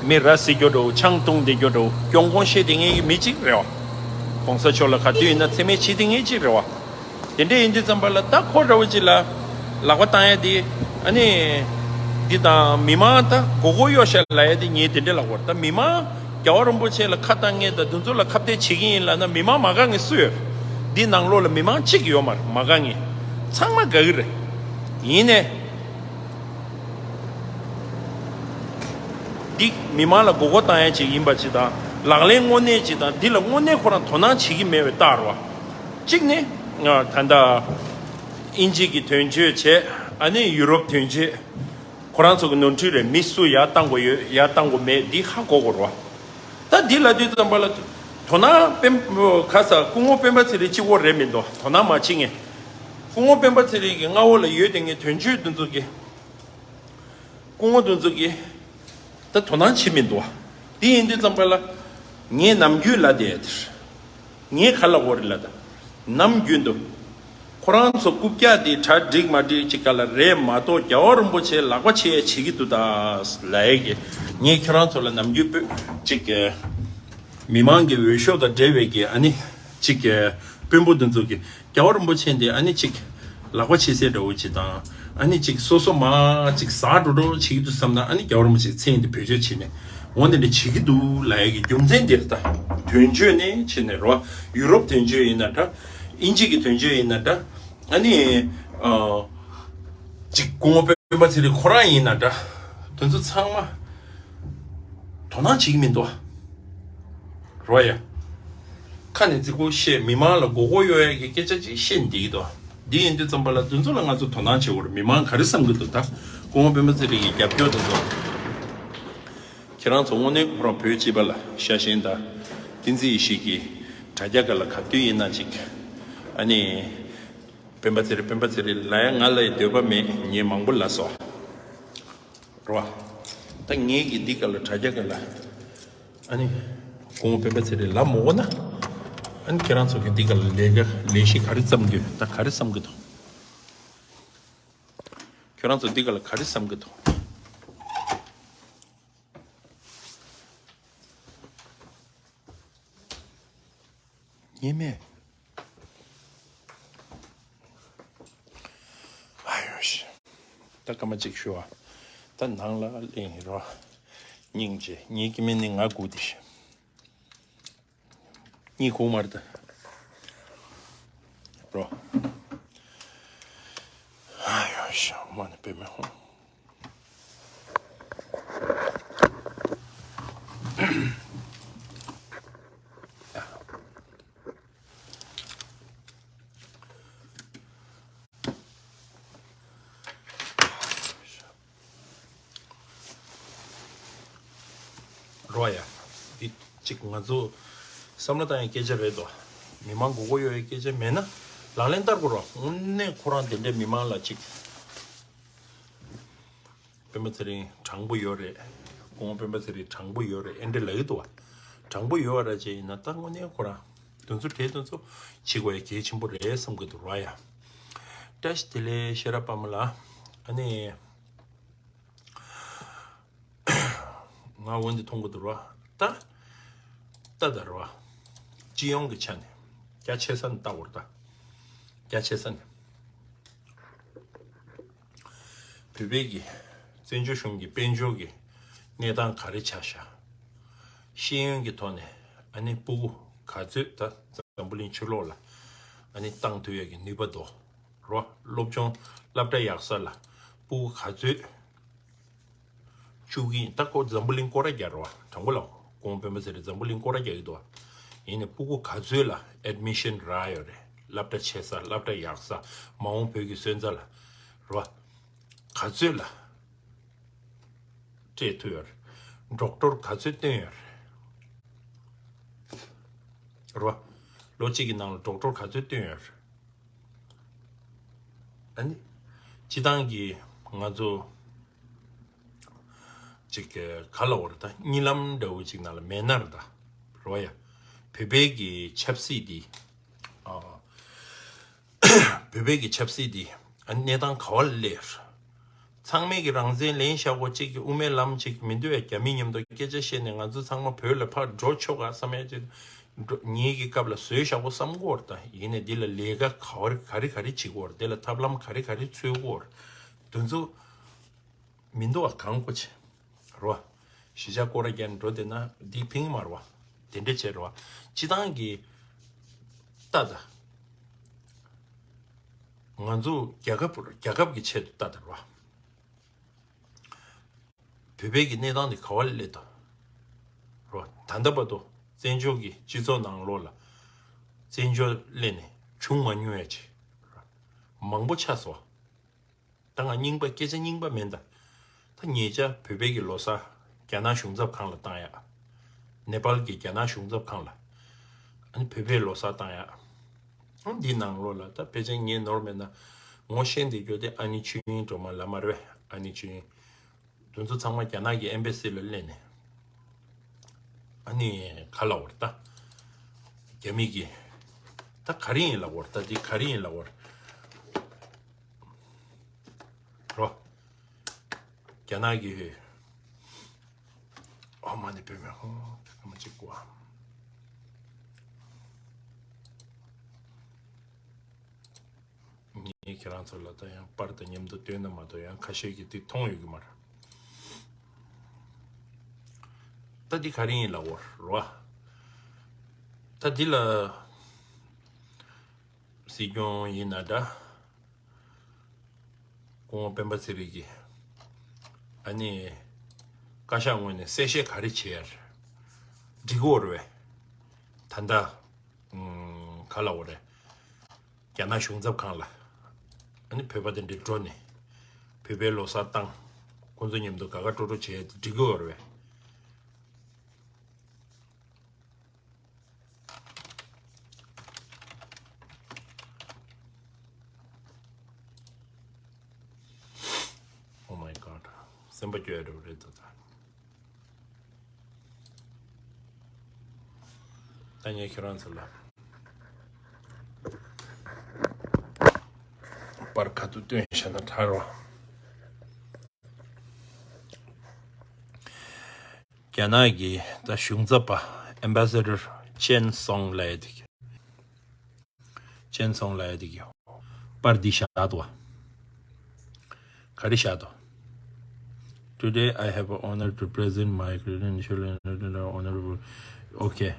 མི་ར་བཟི་རྒྱུ་འགྲོ། ཆང་བཏུང་བསྡད་རྒྱུ་འགྲོ། སྐྱོང་གོང་བཤད་བསྡད་མཁན་གྱི་མི་གཅིག་རེད་བ། གོང་ས་མཆོག་ལ་ག་དུས་ཡིན་ན་མཚན་སྨད་བྱེད་བསྡད་མཁན་གཅིག་རེད་བ། དེ་འདྲ་ཡིན་དུས་ཙམ་པ་ལ་ད་ཁོ་འདྲ་བོ་ཅིག་ལ་ལག་པ་བཏང་ཡ་དེ། ཨ་ནི་འདི་དང་མི་མང་ད་མགོ་སྐོར་གཡོག་ཤག་ལབ་ཡ་དེ་ངས་དེ་འདྲ་ལབ་དགོས་རེད། ད་མི་མང་རྒྱལ་བ་རིན་པོ་ཆེ་ལ་ཁ་བཏང་མཁན་དང་དེ་ཚོ་ལ་ཁ་གཏད་བྱེད་ཀྱི་ཡིན་ལབ་ན་མི་མང་མ་དགའ་མཁན་སུ་ཡོད། འདི་ནང་ལོགས་ལ་མི་མང་གཅིག་ཡོད་མ་རེད་མ་དགའ་མཁན། ཚང་མ་དགའ་གི་རེད། ཡིན་ནའི། འདི་མི་མང་ལ་མགོ་སྐོར་བཏང་ཡ་ཅིག་ཡིན་པ་ཅིག་དང་། ལག་ལེན་དངོས་གནས་ཅིག་དང་། འདི་ལ་དངོས་གནས་ཁོ་རང་དོ་སྣང་བྱེད་ཀྱི་མེད་པའི་རྟགས་རེད་བ། གཅིག་ནི། ང་ད་ལྟ་དབྱིན་ཇི་གི་དོན་གཅོད་བྱས། ཨ་ནི་ཡུ་རོབ་དོན་གཅོད། ཁོ་རང་ཚོ་གི་ནོར་འཁྲུལ་རེད། མི་སུ་ཡར་བཏང་དགོས་ཡོད་ཡར་བཏང་དགོས་མེད་འདི་ཧ་གོ་དགོས་རེད་བ། ད་འདི་ལབ་དུས་ཙམ་པ་ལ་དོ་སྣང་སྤེན་ཁ་ས་སྐུ་ངོ་སྤེན་པ་ཚེ་རིང་གཅིག་པོ་རེད་མི་འདུག་དོ་སྣང་མ་བྱེད་མཁན། སྐུ་ངོ་སྤེན་པ་ཚེ་རིང་གི་མངའ་འོག་ལ་ཡོད་དེ་ངའི་དོན་གཅོད་འདི་ཚོ་གི། སྐུ་ངོ་འདི་ཚོ་གིས་ད་དོ་སྣང་བྱེད་མི་འདུག་བ། དེ་ཡིན་དུས་ཙམ་པ་ལ་ངས་ནམ་རྒྱུན་ལབ་བསྡད་ཡ་དེ་རེད། ངས་ག་ལབ་དགོས་རེད་ལབ་ད། ནམ་རྒྱུན་དུ་ཁོ་རང་ཚོ་རྐུབ་བཀྱག་དེ་གྲ་འགྲིག་མ་འགྲིག་ཅིག་ག་ལ་རེད་མ་གཏོགས། རྒྱལ་བ་རིན་པོ་ཆེ་ལག་པ་ཕྱེ་ཡ་བྱེད་ཀྱི་འདུག་ད་ལབ་ཡ་གི། ངས་ཁྱོད་རང་ཚོ་ལ་ནམ་རྒྱུན་པོད་ཅིག་གི་མི་མང་གི་འོས་ཤོག་དང་འབྲེལ་བའི་གི་ཨ་ནི་ཅིག་གི་དཔོན་པོ་འདི་ཚོ་གི། རྒྱལ་བ་རིན་པོ་ཆེ་འདི་ཨ་ནི་ཅིག་ལག་པ་ཕྱེ་སའི་འདྲ་བོ་ཅིག་དང་། ཨ་ནི་ཅིག་སོ་སོ་མ་ཅིག་ཟ་འགྲོ་འགྲོ་བྱེད་ཀྱི་འདུག་བསམ་ན། ཨ་ནི་རྒྱལ་བ་རིན་པོ་ཆེ་མཚན་འདི་བེད་སྤྱོད་བྱེད་ནས་འོ་འདི་འདྲ་བྱེད་ཀྱི་འདུག་ལབ་ཡ་གི་རྒྱུ་མཚན་འདིར་ད། དོན་གཅོད་ནས་བྱེད་ནས་རོ། ཡུ་རོབ་དོན་གཅོད་ཡིན་ན་འདྲ། དབྱིན་ཇི་གི་དོན་གཅོད་ཡིན་ན་འདྲ། ཨ་ནི་ཨ་ཅིག་སྐུ་ངོ་སྤེན་པ་ཚེ་རིང་ཁོ་རང་ཡིན་ན་འདྲ། དེ་ཚོ་ཚང་མ་དོ་སྣང་བྱེད་ཀྱི་མི་འདུག་རོ་ཡ། ཁ་ནས་རྫིག་པོ་བཤད། མི་མང་ལ་མགོ་སྐོར་གཡོག་ཡ་གི་སྐད་ཆ་ཅིག་བཤད་བསྡད་ཀྱི་འདུག་འདི་ཡིན་དུས་ཙམ་པ་ལ་དེ་ཚོ་ལ་ང་ཚོ་དོ་སྣང་བྱེད་དགོས་རེད། མི་མང་ག་རེ་བསམ་གྱི་འདུག་ད་སྐུ་ངོ་སྤེན་པ་ཚེ་རིང་གི་རྒྱབ་སྐྱོར་དེ་ཚོ། ཁྱེད་རང་ཚོ་དངོས་གནས་ཁོ་རང་བོད་སྤྱི་པ་ལ་ཤ་ཞེན་དང་། བསྟན་འཛིན་ཡེ་ཤེས་ཀྱི་དྲ་རྒྱ་སྒང་ལ་ག་དུས་ཡིན་ན་ཅིག་ཨ་ནི་སྤེན་པ་ཚེ་རིང་སྤེན་པ་ཚེ་རིང་ལབ་ཡ་ང་ལ་ཡི་འདོད་པ་མེད། ངས་མང་པོ་ལབ་སོང་། རོ། ད་ངས་ཀྱི་འདི་སྒང་ལ་དྲ་རྒྱ་སྒང་ལ་ཨ་ནི་སྐུ་ངོ་སྤེན་པ་ཚེ་རིང་ལབ་མ་འོང་ན། ཨ་ནི་ཁྱེད་རང་ཚོ་གི་འདི་སྒང་ལ་ལས་ཀ་ལས་གཞི་ག་རེ་བརྩམ་རྒྱུ། ད་ག་རེ་བསམ་གྱི་འདུག་ཁྱོད་རང་ཚོ་འདི་སྒང་ལ་ག་རེ་བསམ་གྱི་འདུག་ཉེས་མེད། ཨ་ཡོ་ཤི། ད་སྐར་མ་གཅིག་ཞུ་བ། ད་ནང་ལ་གླེང་རོགས། སྙིང་རྗེ། ཉིད་ཀྱི་མི་ནི་ང་སྒུག་དེ་ཤི། གཉིད་ཁུག་མར་ད། རོ། ཨ་ཡོ་ཤི། མ་ནི་པེ་མེ་ཧོ། རོ་ཡ། འདི་གཅིག་ང་ཚོ་བསམ་བློ་བཏང་ཡའི་སྐད་ཆ་རེད་དོ། མི་མང་མགོ་སྐོར་གཡོག་ཡའི་སྐད་ཆ་མེད་ན་ལག་ལེན་བསྟར་དགོས་རོ། དངོས་གནས་ཁོ་རང་དེ་འདྲའི་མི་མང་ལ་གཅིག་སྤེན་པ་ཚེ་རིང་དྲང་པོ་ཡོད་རེད། སྐུ་ངོ་སྤེན་པ་ཚེ་རིང་དྲང་པོ་ཡོད་རེད། ཨེ་འདྲ་ལབ་ཀྱི་འདུག་བ། དྲང་པོ་ཡོད་པ་ར་ཅིག་ཡིན་ན་ད་དངོས་གནས་ཁོ་རང་དེ་ཚོ་གྲས་དེ་ཚོ་བྱེད་དགོས་ཡ་གལ་ཆེན་པོ་རེད་བསམ་གྱི་འདུག་ར་ཡ། བཀྲ་ཤིས་བདེ་ལེགས་ཤེས་རབ་པདྨ་ལགས། ཨ་ནི་ང་འོན་ཏེ་མཐོང་གི་འདུག་ར། ད་ད་ད་ར། སྤྱི་ཡོངས་ཀྱི་ཆ་ནས་རྒྱ་ཆེ་ས་ནས་ལྟ་དགོས་རེད་ད། རྒྱ་ཆེ་ས་ནས། བོད་པའི་གི་བཙན་བྱོལ་གཞུང་གི་དཔལ་འབྱོར་གི་གནས་སྟངས་ག་རེ་ཆགས་ཤག་ཤེས་ཡོན་གྱི་ཐོག་ནས་ཨ་ནི་སྤུ་གུ་ག་ཚོད་ད་འཛམ་བུ་གླིང་ཕྱི་ལོགས་ལ་ཨ་ནི་བཏང་ཐུབ་ཡ་གི་ནུས་པ་འདུག་རོ། སློབ་སྦྱོང་སློབ་གྲྭ་ཡག་ས་ལ་སྤུ་གུ་ག་ཚོད་བཅུག་གི་ཡིན། ད་ཁོ་འཛམ་བུ་གླིང་སྐོར་ར་རྒྱག་རོ། དྲང་པོ་ལ་སྐུ་ངོ་སྤེན་པ་ཚེ་རིང་འཛམ་བུ་གླིང་སྐོར་ར་རྒྱག་གི་འདུག་ཡིན་ནའི་སྤུ་གུ་ག་ཚོད་ལ་ཨེཌ་མི་ཤན་རག་ཡོད་རེད། སློབ་གྲྭ་ཆེ་ས་སློབ་གྲྭ་ཡག་ས་མ་འོངས་བོད་ཀྱི་སོན་རྩ་ལ་རོ། ག་ཚོད་ལ་སྤྲད་ཐུབ་ཡོད་རེད། ཌོག་ཊོར་ག་ཚོད་བཏོན་ཡོད་རེད། རོ། ལོ་གཅིག་གི་ནང་ལ་ཌོག་ཊོར་ག་ཚོད་བཏོན་ཡོད་རེད། ཨ་ནི་སྤྱི་བཏང་གི་ང་ཚོ་ཅིག་ག་ལ་བར་ད་གཉིད་ལམ་འདྲ་བོ་ཅིག་ནང་ལ་མེད་ན་ར་ད་རོ་ཡ། བོད་པའི་གི་ཆབ་སྲིད་འདི་ཨ། བོད་པའི་གི་ཆབ་སྲིད་འདི་ཨ་ནི་གནས་སྟངས་ག་བ་ལ་སླེབས། ཚང་མས་ཀྱི་རང་བཙན་ལེན་བཞག་གོ་གཅིག་གི་དབུ་མའི་ལམ་གཅིག་མི་འདུག་ཡ། རྒྱ་མི་མཉམ་དུ་སྐད་ཆ་བཤད་ནས་ང་ཚོ་ཚང་མ་བོད་ལ་ཕར་འགྲོ་ཆོག་ག་བསམ་ཡ་ཅིག་འགྲོ་ངེད་ཀྱི་སྐབས་ལ་བཟོས་བཞག་གོ་བསམ་གོ་ར་ད་ཡིན་ནས་འདི་ལ་ལས་ཀ་ག་བ་ག་རེ་ག་རེ་བྱེད་གོ་ར། འདི་ལ་ཐབས་ལམ་ག་རེ་ག་རེ་འཚོལ་གོ་ར། དེ་ཚོ་མི་འདུག་བ། གང་གོ་ཆེ་རོ། གཞིས་ཆགས་སྐོར་ར་རྒྱག་འགྲོ་དེ་ན་འདི་ཕིང་མ་རོ། དེ་འདྲ་བྱེད་རོ། སྤྱི་བཏང་གི་ལྟ་ད། ང་ཚོ་རྒྱལ་ཁབ་རྒྱལ་ཁབ་ཀྱི་ཆེད་དུ་ལྟ་ད་རོ། བོད་པའི་གི་གནས་སྟངས་དེ་ག་བ་ལ་སླེབས་དོ། རོ། ད་ལྟ་བར་དུ་བཙན་བྱོལ་གྱི་སྤྱི་ཚོགས་ནང་ལོགས་ལ་བཙན་བྱོལ་སླེབས་ནས་བྱུང་མ་མྱོང་ཡ་ཅིག་མང་པོ་ཆགས་སོ། ད་ང་རྙིང་པ་སྐད་ཆ་རྙིང་པ་མིན་ད། ད་ཉེ་ཆར་བོད་པའི་གི་ལོ་གསར་རྒྱ་ནག་གཞུང་ཚབ་ཁང་ལ་བཏང་ཡ། ནེ་པཱལ་གྱི་རྒྱ་ནག་གཞུང་ཚབ་ཁང་ལ། ཨ་ནི་བོད་པའི་ལོ་གསར་བཏང་ཡ། ཨ་འདི་ནང་ལོགས་ལ་ད་ཕལ་ཆེར་ངས་ནོར་མེད་ན་ངོ་ཤེས་འདི་རྒྱུ་དེ་ཨ་ནི་ཆོས་དབྱིངས་སྒྲོལ་མ་ལབ་མ་རེད་པས། ཨ་ནི་ཆོས་དབྱིངས། དེ་ཚོ་ཚང་མ་རྒྱ་ནག་གི་ཨེམ་བྷ་སི་ལ་སླེབས་ནས་ཨ་ནི་ག་ལབ་དགོས་རེད་ད། རྒྱ་མི་གི་ད་ག་རེ་ཡིན་ལབ་དགོས་རེད་ད། འདི་ག་རེ་ཡིན་ལབ་དགོས་རེད། རོ། རྒྱ་ནག་གི་ཨོ་མ་ནི་བོད་མི་ཧོ་ཕེ་ཁ་མ་གཅིག་གོ། ངས་ཁྱེད་རང་ཚོ་ལ་ད་ཡང་པར་དང་མཉམ་དུ་སྟོན་ན་མ་གཏོགས་ཡང་ཁ་ཤས་ཀྱིས་དེ་མཐོང་ཡོད་ཀྱི་མ་རེད། ད་འདི་ག་རེ་ཡིན་ལབ་དགོས་རེད་བ། ད་འདི་ལ་སྲིད་སྐྱོང་ཡིན་ན་འདྲ། སྐུ་ངོ་སྤེན་པ་ཚེ་རིང་གིས་ཨ་ནི་བཀའ་ཤག་ངོས་ནས་གསལ་བཤད་ག་རེ་བྱས་ཡ་རེད། འགྲིག་གི་ཡོད་རེད་པས། ད་ལྟ་ཨུམ་ག་ལབ་དགོས་རེད། རྒྱ་ནག་གཞུང་ཚབ་ཁང་ལ་ཨ་ནི་བོད་པ་དེ་འདྲས་འགྲོ་ནས་བོད་པའི་ལོ་གསར་བཏང་། ཁོང་ཚོ་མཉམ་དུ་དགའ་དགའ་སྤྲོ་སྤྲོ་བྱས་ཏེ་འགྲིག་གི་ཡོད་རེད་པས། Oh my god. སེམས་པ་སྐྱོ་ཡ་འགྲོ་རེད་ད། ད་ངས་ཁྱེད་རང་ཚོ་ལ་པར་ཁ་ཐུག་སྟོན་བྱས་ན་དྲག་རོ། རྒྱ་ནག་གི་ད་གཞུང་ཚབ་པ་ཨེམ་བྷ་སེ་ཌར་ཅན་སོང་ལབ་ཡ་དེ། ཅན་སོང་ལབ་ཡ་དེ་གི་པར་འདི་བཞག་འདུག་བ། ག་རེ་བཞག་འདུག Today I have a honor to present my credential and honorable. Okay.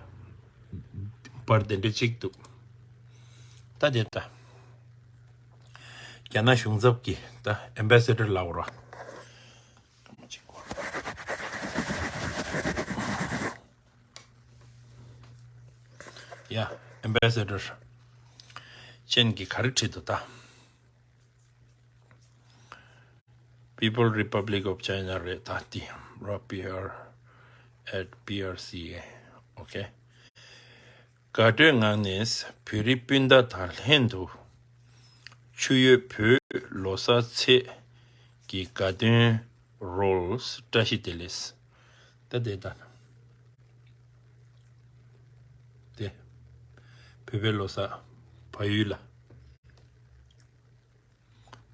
པར་དེ་འདྲ་གཅིག་འདུག་ད་དེ་ད། རྒྱ་ནག་གཞུང་ཚབ་ཀྱི་ད་ཨེམ་བྷ་སེ་ཌར་ལབ་དགོས་རེད་བ། ཡ། ཨེམ་བྷ་སེ་ཌར་ཅན་གྱིས་ག་རེ་བྲིས་འདུག་ད། People Republic of China རེད་ད་དེ། རོ་པི་ཨར་ཨེཊ་པི་ཨར་སི་ཨེ། Okay. དགའ་སྤྲོའི་ངང་ནས་བོད་རིགས་སྤུན་ཟླ་དང་ལྷན་དུ་ཆུ་ཡོས་བོད་ལོ་གསར་ཚེས་ཀྱི་དགའ་སྟོན་རོལ། བཀྲ་ཤིས་བདེ་ལེགས། ད་དེ་ལྟ་དེ་བོད་པའི་ལོ་གསར་བལ་ཡུལ་ལ།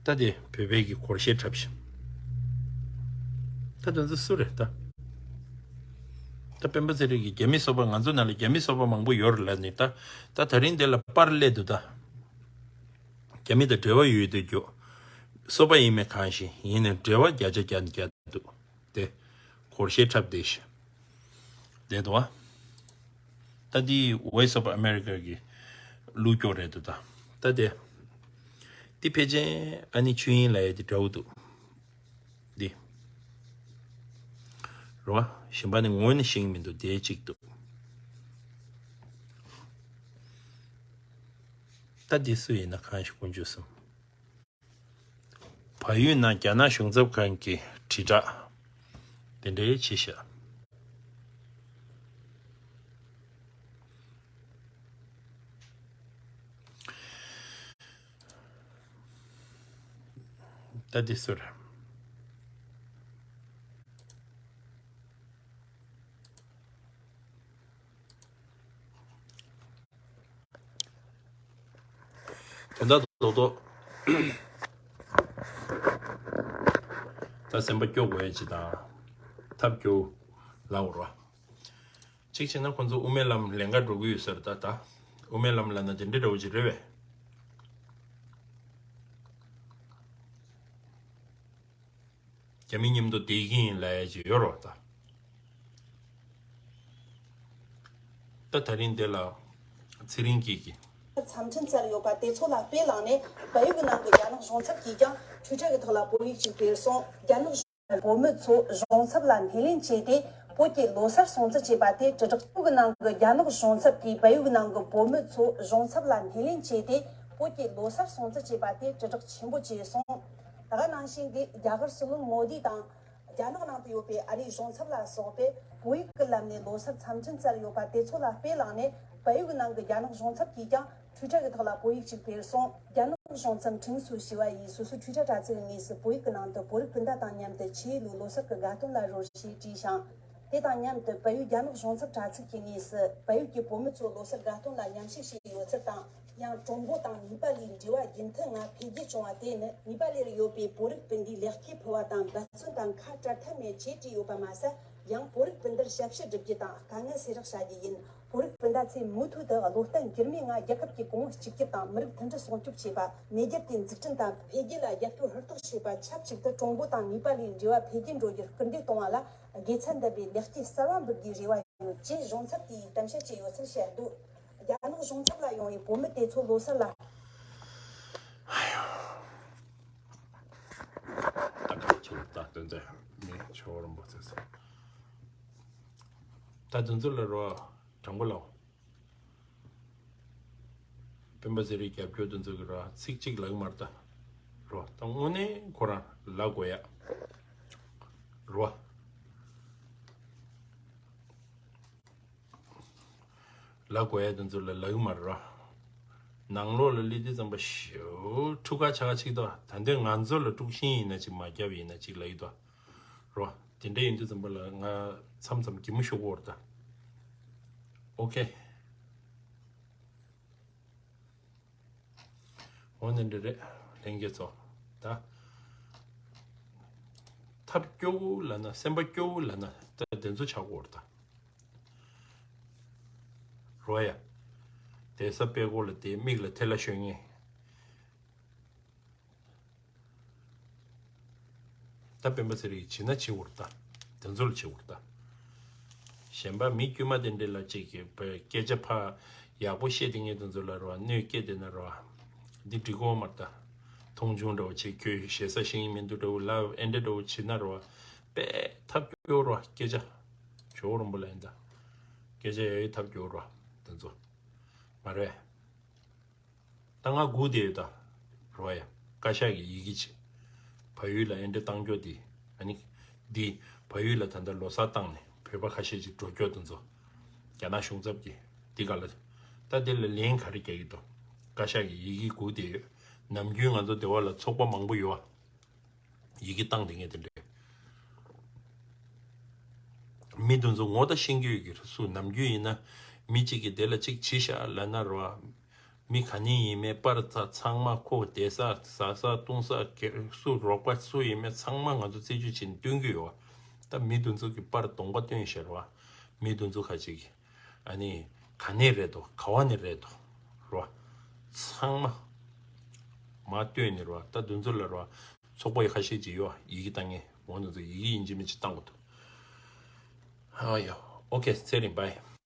ད་དེ་བོད་པའི་གི་སྒོར་གཞས་འཁྲབ་ཤིང་། ད་དེ་ཚོ་སུ་རེད་ད། ད་སྤེན་པ་ཚེ་རིང་གིས་རྒྱ་མི་སོ་པ། ང་ཚོ་ནང་ལ་རྒྱ་མི་སོ་པ་མང་པོ་ཡོད་རེད་ལབ་ནས་ད། ད་ད་རིང་དེ་ལ་པར་སླེབས་འདུག་ད། རྒྱ་མི་དང་འབྲེལ་བ་ཡོད་དུས་རྒྱུ། སོ་པ་ཡིན་མིན་གང་ཤེས། ཡིན་ནའི་འབྲེལ་བ་བརྒྱ་ཆ་བརྒྱ་བརྒྱ་འདུག་དེ་སྒོར་གཞས་འཁྲབ་བསྡད་ཤག་བསྡད་འདུག་བ། ད་འདི་Voice of America གི་ཀླུ་སྐྱོར་རེད་འདུག་ད། ད་དེ་འདི་ཕལ་ཆེར་ཨ་ནི་ཆོས་དབྱིངས་ལབ་ཡ་དེ་འདྲ་བོ་འདུག་འདི་རེད་བ། གཞན་པ་ནི་ངོས་ནས་ཤེས་ཀྱི་མི་འདུག་དེ་གཅིག་འདུག་ད་འདི་སུ་ཡིན་ན་གང་ཞིག་དཀོན་མཆོག་གསུམ། བལ་ཡུལ་ནང་རྒྱ་ནག་གཞུང་ཚབ་ཁང་གི་དྲིལ་བསྒྲགས་དེ་འདྲའི་ཆེ་ཤག་ད་འདི་སུ་རེད། དོན་དག་རྡོག་རྡོག་ད་སེམས་པ་སྐྱོ་དགོས་ཡ་ཅིག་དང་། ཐབས་སྐྱོ་ལབ་རོགས། གཅིག་བྱས་ན་ཁོང་ཚོ་དབུ་མའི་ལམ་ལེན་ག་འགྲོ་གི་ཡོད་ས་རེད་ད། ད་དབུ་མའི་ལམ་ལབ་ན་དེ་འདྲའི་འདྲ་བོ་ཅིག་རེད་པས། རྒྱ་མི་མཉམ་དུ་བསྡད་ཀྱི་ཡིན་ལབ་ཡ་ཅིག་ཡོད་རོགས་ད། ད་ད་རིང་འདི་ལ་ཚེ་རིང་སྐྱིད་ཀྱིས། འཚམས་འཕྲིན་བསྩལ་ཡོད་པ་དེ་ཚོ་ལ་དཔེ་བླངས་ནས། བལ་ཡུལ་གྱི་ནང་གི་རྒྱ་ནག་གཞུང་ཚབ་ཀྱིས་ཀྱང་ཊུའི་ཊར་གྱི་ཐོག་ལ་བོད་ཡིག་ཅིག་སྤེལ་སོང་། རྒྱ་ནག་བོད་མི་ཚོ་གཞུང་ཚབ་ལ་སྣེ་ལེན་བྱས་ཏེ། བོད་ཀྱི་ལོ་གསར་སྲུང་བརྩི་བྱས་པ་དེ་དྲིལ་བསྒྲགས། བོད་ཀྱི་ནང་གི་རྒྱ་ནག་གཞུང་ཚབ་ཀྱིས་བལ་ཡུལ་གྱི་ནང་གི་བོད་མི་ཚོ་གཞུང་ཚབ་ལ་སྣེ་ལེན་བྱས་ཏེ། བོད་ཀྱི་ལོ་གསར་སྲུང་བརྩི་བྱས་པ་དེ་དྲིལ་བསྒྲགས་ཆེན་པོ་བྱས་སོང་། ད་ག་ནང་བཞིན་གྱི་རྒྱ་གར་སྲིད་བློན་མོ་དི་དང་། རྒྱ་ནག་ནང་དུ་ཡོད་པའི་ཨ་རིའི་གཞུང་ཚབ་ལ་སོགས་པས་བོད་ཡིག་གི་ལམ་ནས་ལོ་གསར་འཚམས་འཕྲིན་བསྩལ་ཡོད་པ་དེ་ཚོ་ལ་དཔེ་བླངས་ནས། བལ་ཡུལ་གྱི་ནང་གི་རྒྱ་ནག་གཞུང་ཚབ་ཀྱིས་ཀྱང་ཊུའི་ཊར་གྱི་ཐོག་ལ་བོད་ཡིག་ཅིག་སྤེལ་སོང་། རྒྱ་ནག་གཞུང་ཚབ་ཁྲིན་སུ་ཞི་བ་ཡིས་སོ་སོའི་ཊུའི་ཊར་དྲ་ཚིགས་ཀྱི་ངོས་སུ། བོད་ཡིག་གི་ནང་དུ། བོད་རིགས་སྤུན་ཟླ་དང་མཉམ་དུ་ཆེས་ཡོས་ལོའི་ལོ་གསར་གྱི་དགའ་སྟོན་ལ་རོལ་ཞེས་བྲིས་ཤིང་། དེ་དང་མཉམ་དུ་བལ་ཡུལ་རྒྱ་ནག་གཞུང་ཚབ་དྲ་ཚིགས་ཀྱི་ངོས་སུ། བལ་ཡུལ་གྱི་བོད་མི་ཚོ་ལོ་གསར་དགའ་སྟོན་ལ་མཉམ་ཞུགས་བྱས་ཡོད་ཚུལ་དང་། ཡང་ཀྲུང་གོ་དང་ནེ་པ་ལའི་འབྲེལ་བ་རྒྱུན་མཐུད་ངང་འཕེལ་རྒྱས་བྱུང་བ་དེ་ནི། ནེ་པ་ལ་ཡོད་པའི་བོད་རིགས་སྤུན་ཟླའི་ལེགས་སྐྱེས་ཕུལ་བ་དང་འབད་བརྩོན་དང་ཁ་བྲལ་ཐབས་མེད་ཅེས་བྲིས་ཡོད་པ་མ་ཟད། ཡང་བོད་རིགས་སྤུན་ཟླར་ཞབས་ཕྱི་སྒྲུབ་རྒྱུ་དང་དཀའ་ངལ་སེལ་རོགས་བྱ་རྒྱུ་ཡིན། བོད་རིགས་སྤུན་ཟླ་ཚོས་མུ་མཐུད་དུ་བློ་བརྟན་འགྱུར་མེད་ངང་རྒྱལ་ཁབ་ཀྱི་གོང་བུ་གཅིག་གྱུར་དང་མི་རིགས་མཐུན་སྒྲིལ་སྲུང་སྐྱོབ་བྱེད་པ། མེས་རྒྱལ་དེ་འཛུགས་སྐྲུན་དང་འཕེལ་རྒྱས་ལ་རྒྱབ་སྐྱོར་ཧུར་ཐག་བྱེད་པ། ཆབས་ཅིག་ཏུ་ཀྲུང་གོ་དང་ནེ་པ་ལའི་འབྲེལ་བ་འཕེལ་རྒྱས་འགྲོ་རྒྱུར་སྐུལ་འདེད་གཏོང་བ་ལ་དགེ་མཚན་ལྡན་པའི་ལེགས་སྐྱེས་གསར་བ་འབུལ་རྒྱུའི་རེ་བ་ཡོད་ཅེས་གཞུང་ཚབ་དེས་གཏམ་བཤད་བྱས་ཡོད་ཚུལ་བཤད་འདུག་རྒྱ་ནག་གཞུང་ཚབ་ལ་ཡོང་བའི་བོད་མི་དེ་ཚོ་ལོ་གསར་ལ། ད་ག་ཆེ་ད་དོན་དེ་ནི་ཆོས་རིན་པོ་ཆེ་ཟེར། ད་དོན་ཚུལ་ལ་རོ་དྲང་པོ་ལའོ། སྤེན་པ་ཚེ་རིང་རྒྱབ་སྐྱོར་དེ་ཚོ་གི་རོ་ཚིག་གཅིག་ལབ་ཀྱི་མ་རེད་ད། རོ་ད་དངོས་གནས་ཁོ་རང་ལབ་དགོས་ཡ། རོ། ལབ་དགོས་ཡ་དེ་ཚོ་ལ་ལབ་ཀྱི་མ་རེད་རོ། ནང་ལོགས་ལ་སླེབས་དུས་ཙམ་པ་ཞེ་པོ་འཁྲུག་ཁ་ཆག་ཁ་ཅིག་འདུག་ད་ལྟའི་ང་ཚོ་ལ་དཀྲུག་ཤིང་ཡིན་ན་ཅིག་མ་བརྒྱབ་ཡིན་ན་ཅིག་ལབ་ཀྱི་འདུག་རོ། དེ་འདྲ་ཡིན་དུས་ཙམ་པ་ལ་ང་མཚམས་མཚམས་གད་མོ་ཤོར་གྱི་ཡོད་རེད་ད། ཨོ་ཁེ། འོ་ནི་འདྲ་རེད། ལྷན་རྒྱས་ཚོ། ད་ཐབས་སྐྱོ་བོ་ལབ་ན། སེམས་པ་སྐྱོ་བོ་ལབ་ན་ད་དེ་ཚོ་ཆགས་ཀྱི་ཡོད་རེད་ད། རོ་ཡ། བསྡད་ས་པད་ཀོ་ལ་བསྡད། མིག་ལ་ཐལ་བ་ཤོར་མཁན། ད་སྤེན་པ་ཚེ་རིང་བྱེད་ན་བྱེད་འོར་ད། དེ་ཚོ་ལ་བྱེད་འོར་ད། གཞན་པ་མི་དཀྱུས་མ་དེ་འདྲ་ལ་ཅིག་གི་སྐད་ཆ་ཕར་ཡག་པོ་བཤད་དེ་ངས་དེ་ཚོ་ལ་རོ་གནོད་སྐྱེལ་དེ་ན་རོ། འདི་འགྲིག་གོ་མ་རེད་ད། མཐོང་ཆུང་འདྲ་བོ་བྱེད། ཁྱོད་ཞེ་ས་ཤེས་ཀྱི་མི་འདུག་འདྲ་བོ་ལབ། ཨེ་འདྲ་འདྲ་བོ་བྱེད་ན་རོ། དཔེ་ཐབས་སྐྱོ་རོ། སྐད་ཆ་ཇོ་བོ་རིན་པོ་ལ་ཡིན་ད། སྐད་ཆ་ཡ་ཡི་ཐབས་སྐྱོ་རོ། དེ་ཚོ་མ་རེད། ད་ང་སྒུག་བསྡད་ཡོད་ད། རོ་ཡ། བཀའ་ཤག་གི་ཡི་གེ་ཅིག་བལ་ཡུལ་ལ་ཨེ་འདྲ་བཏང་རྒྱུ་དེ། ཨ་ནི། འདི་བལ་ཡུལ་ལ་ད་ལྟ་ལོ་གསར་བཏང་ནས་བོད་པ་ཁ་ཤས་ཅིག་འགྲོ་རྒྱུ་དེ་ཚོ། རྒྱ་ནག་གཞུང་ཚབ་ཀྱིས་འདི་ག་ལ། ད་དེ་ལ་ལན་ག་རེ་རྒྱག་གི་འདུག་བཀའ་ཤག་གི་ཡི་གེ་སྒུག་བསྡད་ཡོད། ནམ་རྒྱུན་ང་ཚོ་སྡེ་བ་ལ་ཚོགས་པ་མང་པོ་ཡོད་ཨ། ཡི་གེ་བཏང་དེ་ངས་དེ་འདྲས། མི་དེ་ཚོ་ངོ་ད་ཤེས་ཀྱི་ཡོད་ཀྱི་རེད། སུ་ནམ་རྒྱུན་ཡིན་ན་མི་གཅིག་གིས་དེ་ལ་གཅིག་བྱས་ཤག་ལབ་ན་རོ། མི་ག་ནས་ཡིན་མིན་པར་ཚ་ཚང་མ་ཁོ་བསྡད་ས་ཟ་ས་བཏུང་ས་ག་སུ་རོགས་པ་སུ་ཡིན་མིན་ཚང་མ་ང་ཚོ་རྩད་གཅོད་བྱས་ནས་སྟོན་གྱི་ཡོད་བ། ད་མི་དེ་ཚོ་གིས་པར་གདོང་པ་སྟོན་ཤག་རོ། མི་དེ་ཚོ་ཁ་ཅིག་གིས། ཨ་ནི། ག་ནས་རེད་དོ། ག་བ་ནས་རེད་དོ། རོ། ཚང་མ་མར་བཏོན་ནས་རོ། ད་དེ་ཚོ་ལ་རོ། ཚོགས་པ་ཡི་ཁ་ཤས་ཅིག་ཡོད། ཡི་གེ་བཏང་མཁན། འོ་དེ་ཚོ་ཡི་གེ་ཡིན་གཅིག་མིན་གཅིག་བཏང་དགོས་འདུག་ཨ་ཡོ། ཨོ་ཁེ། ཚེ་རིང་བྷའི།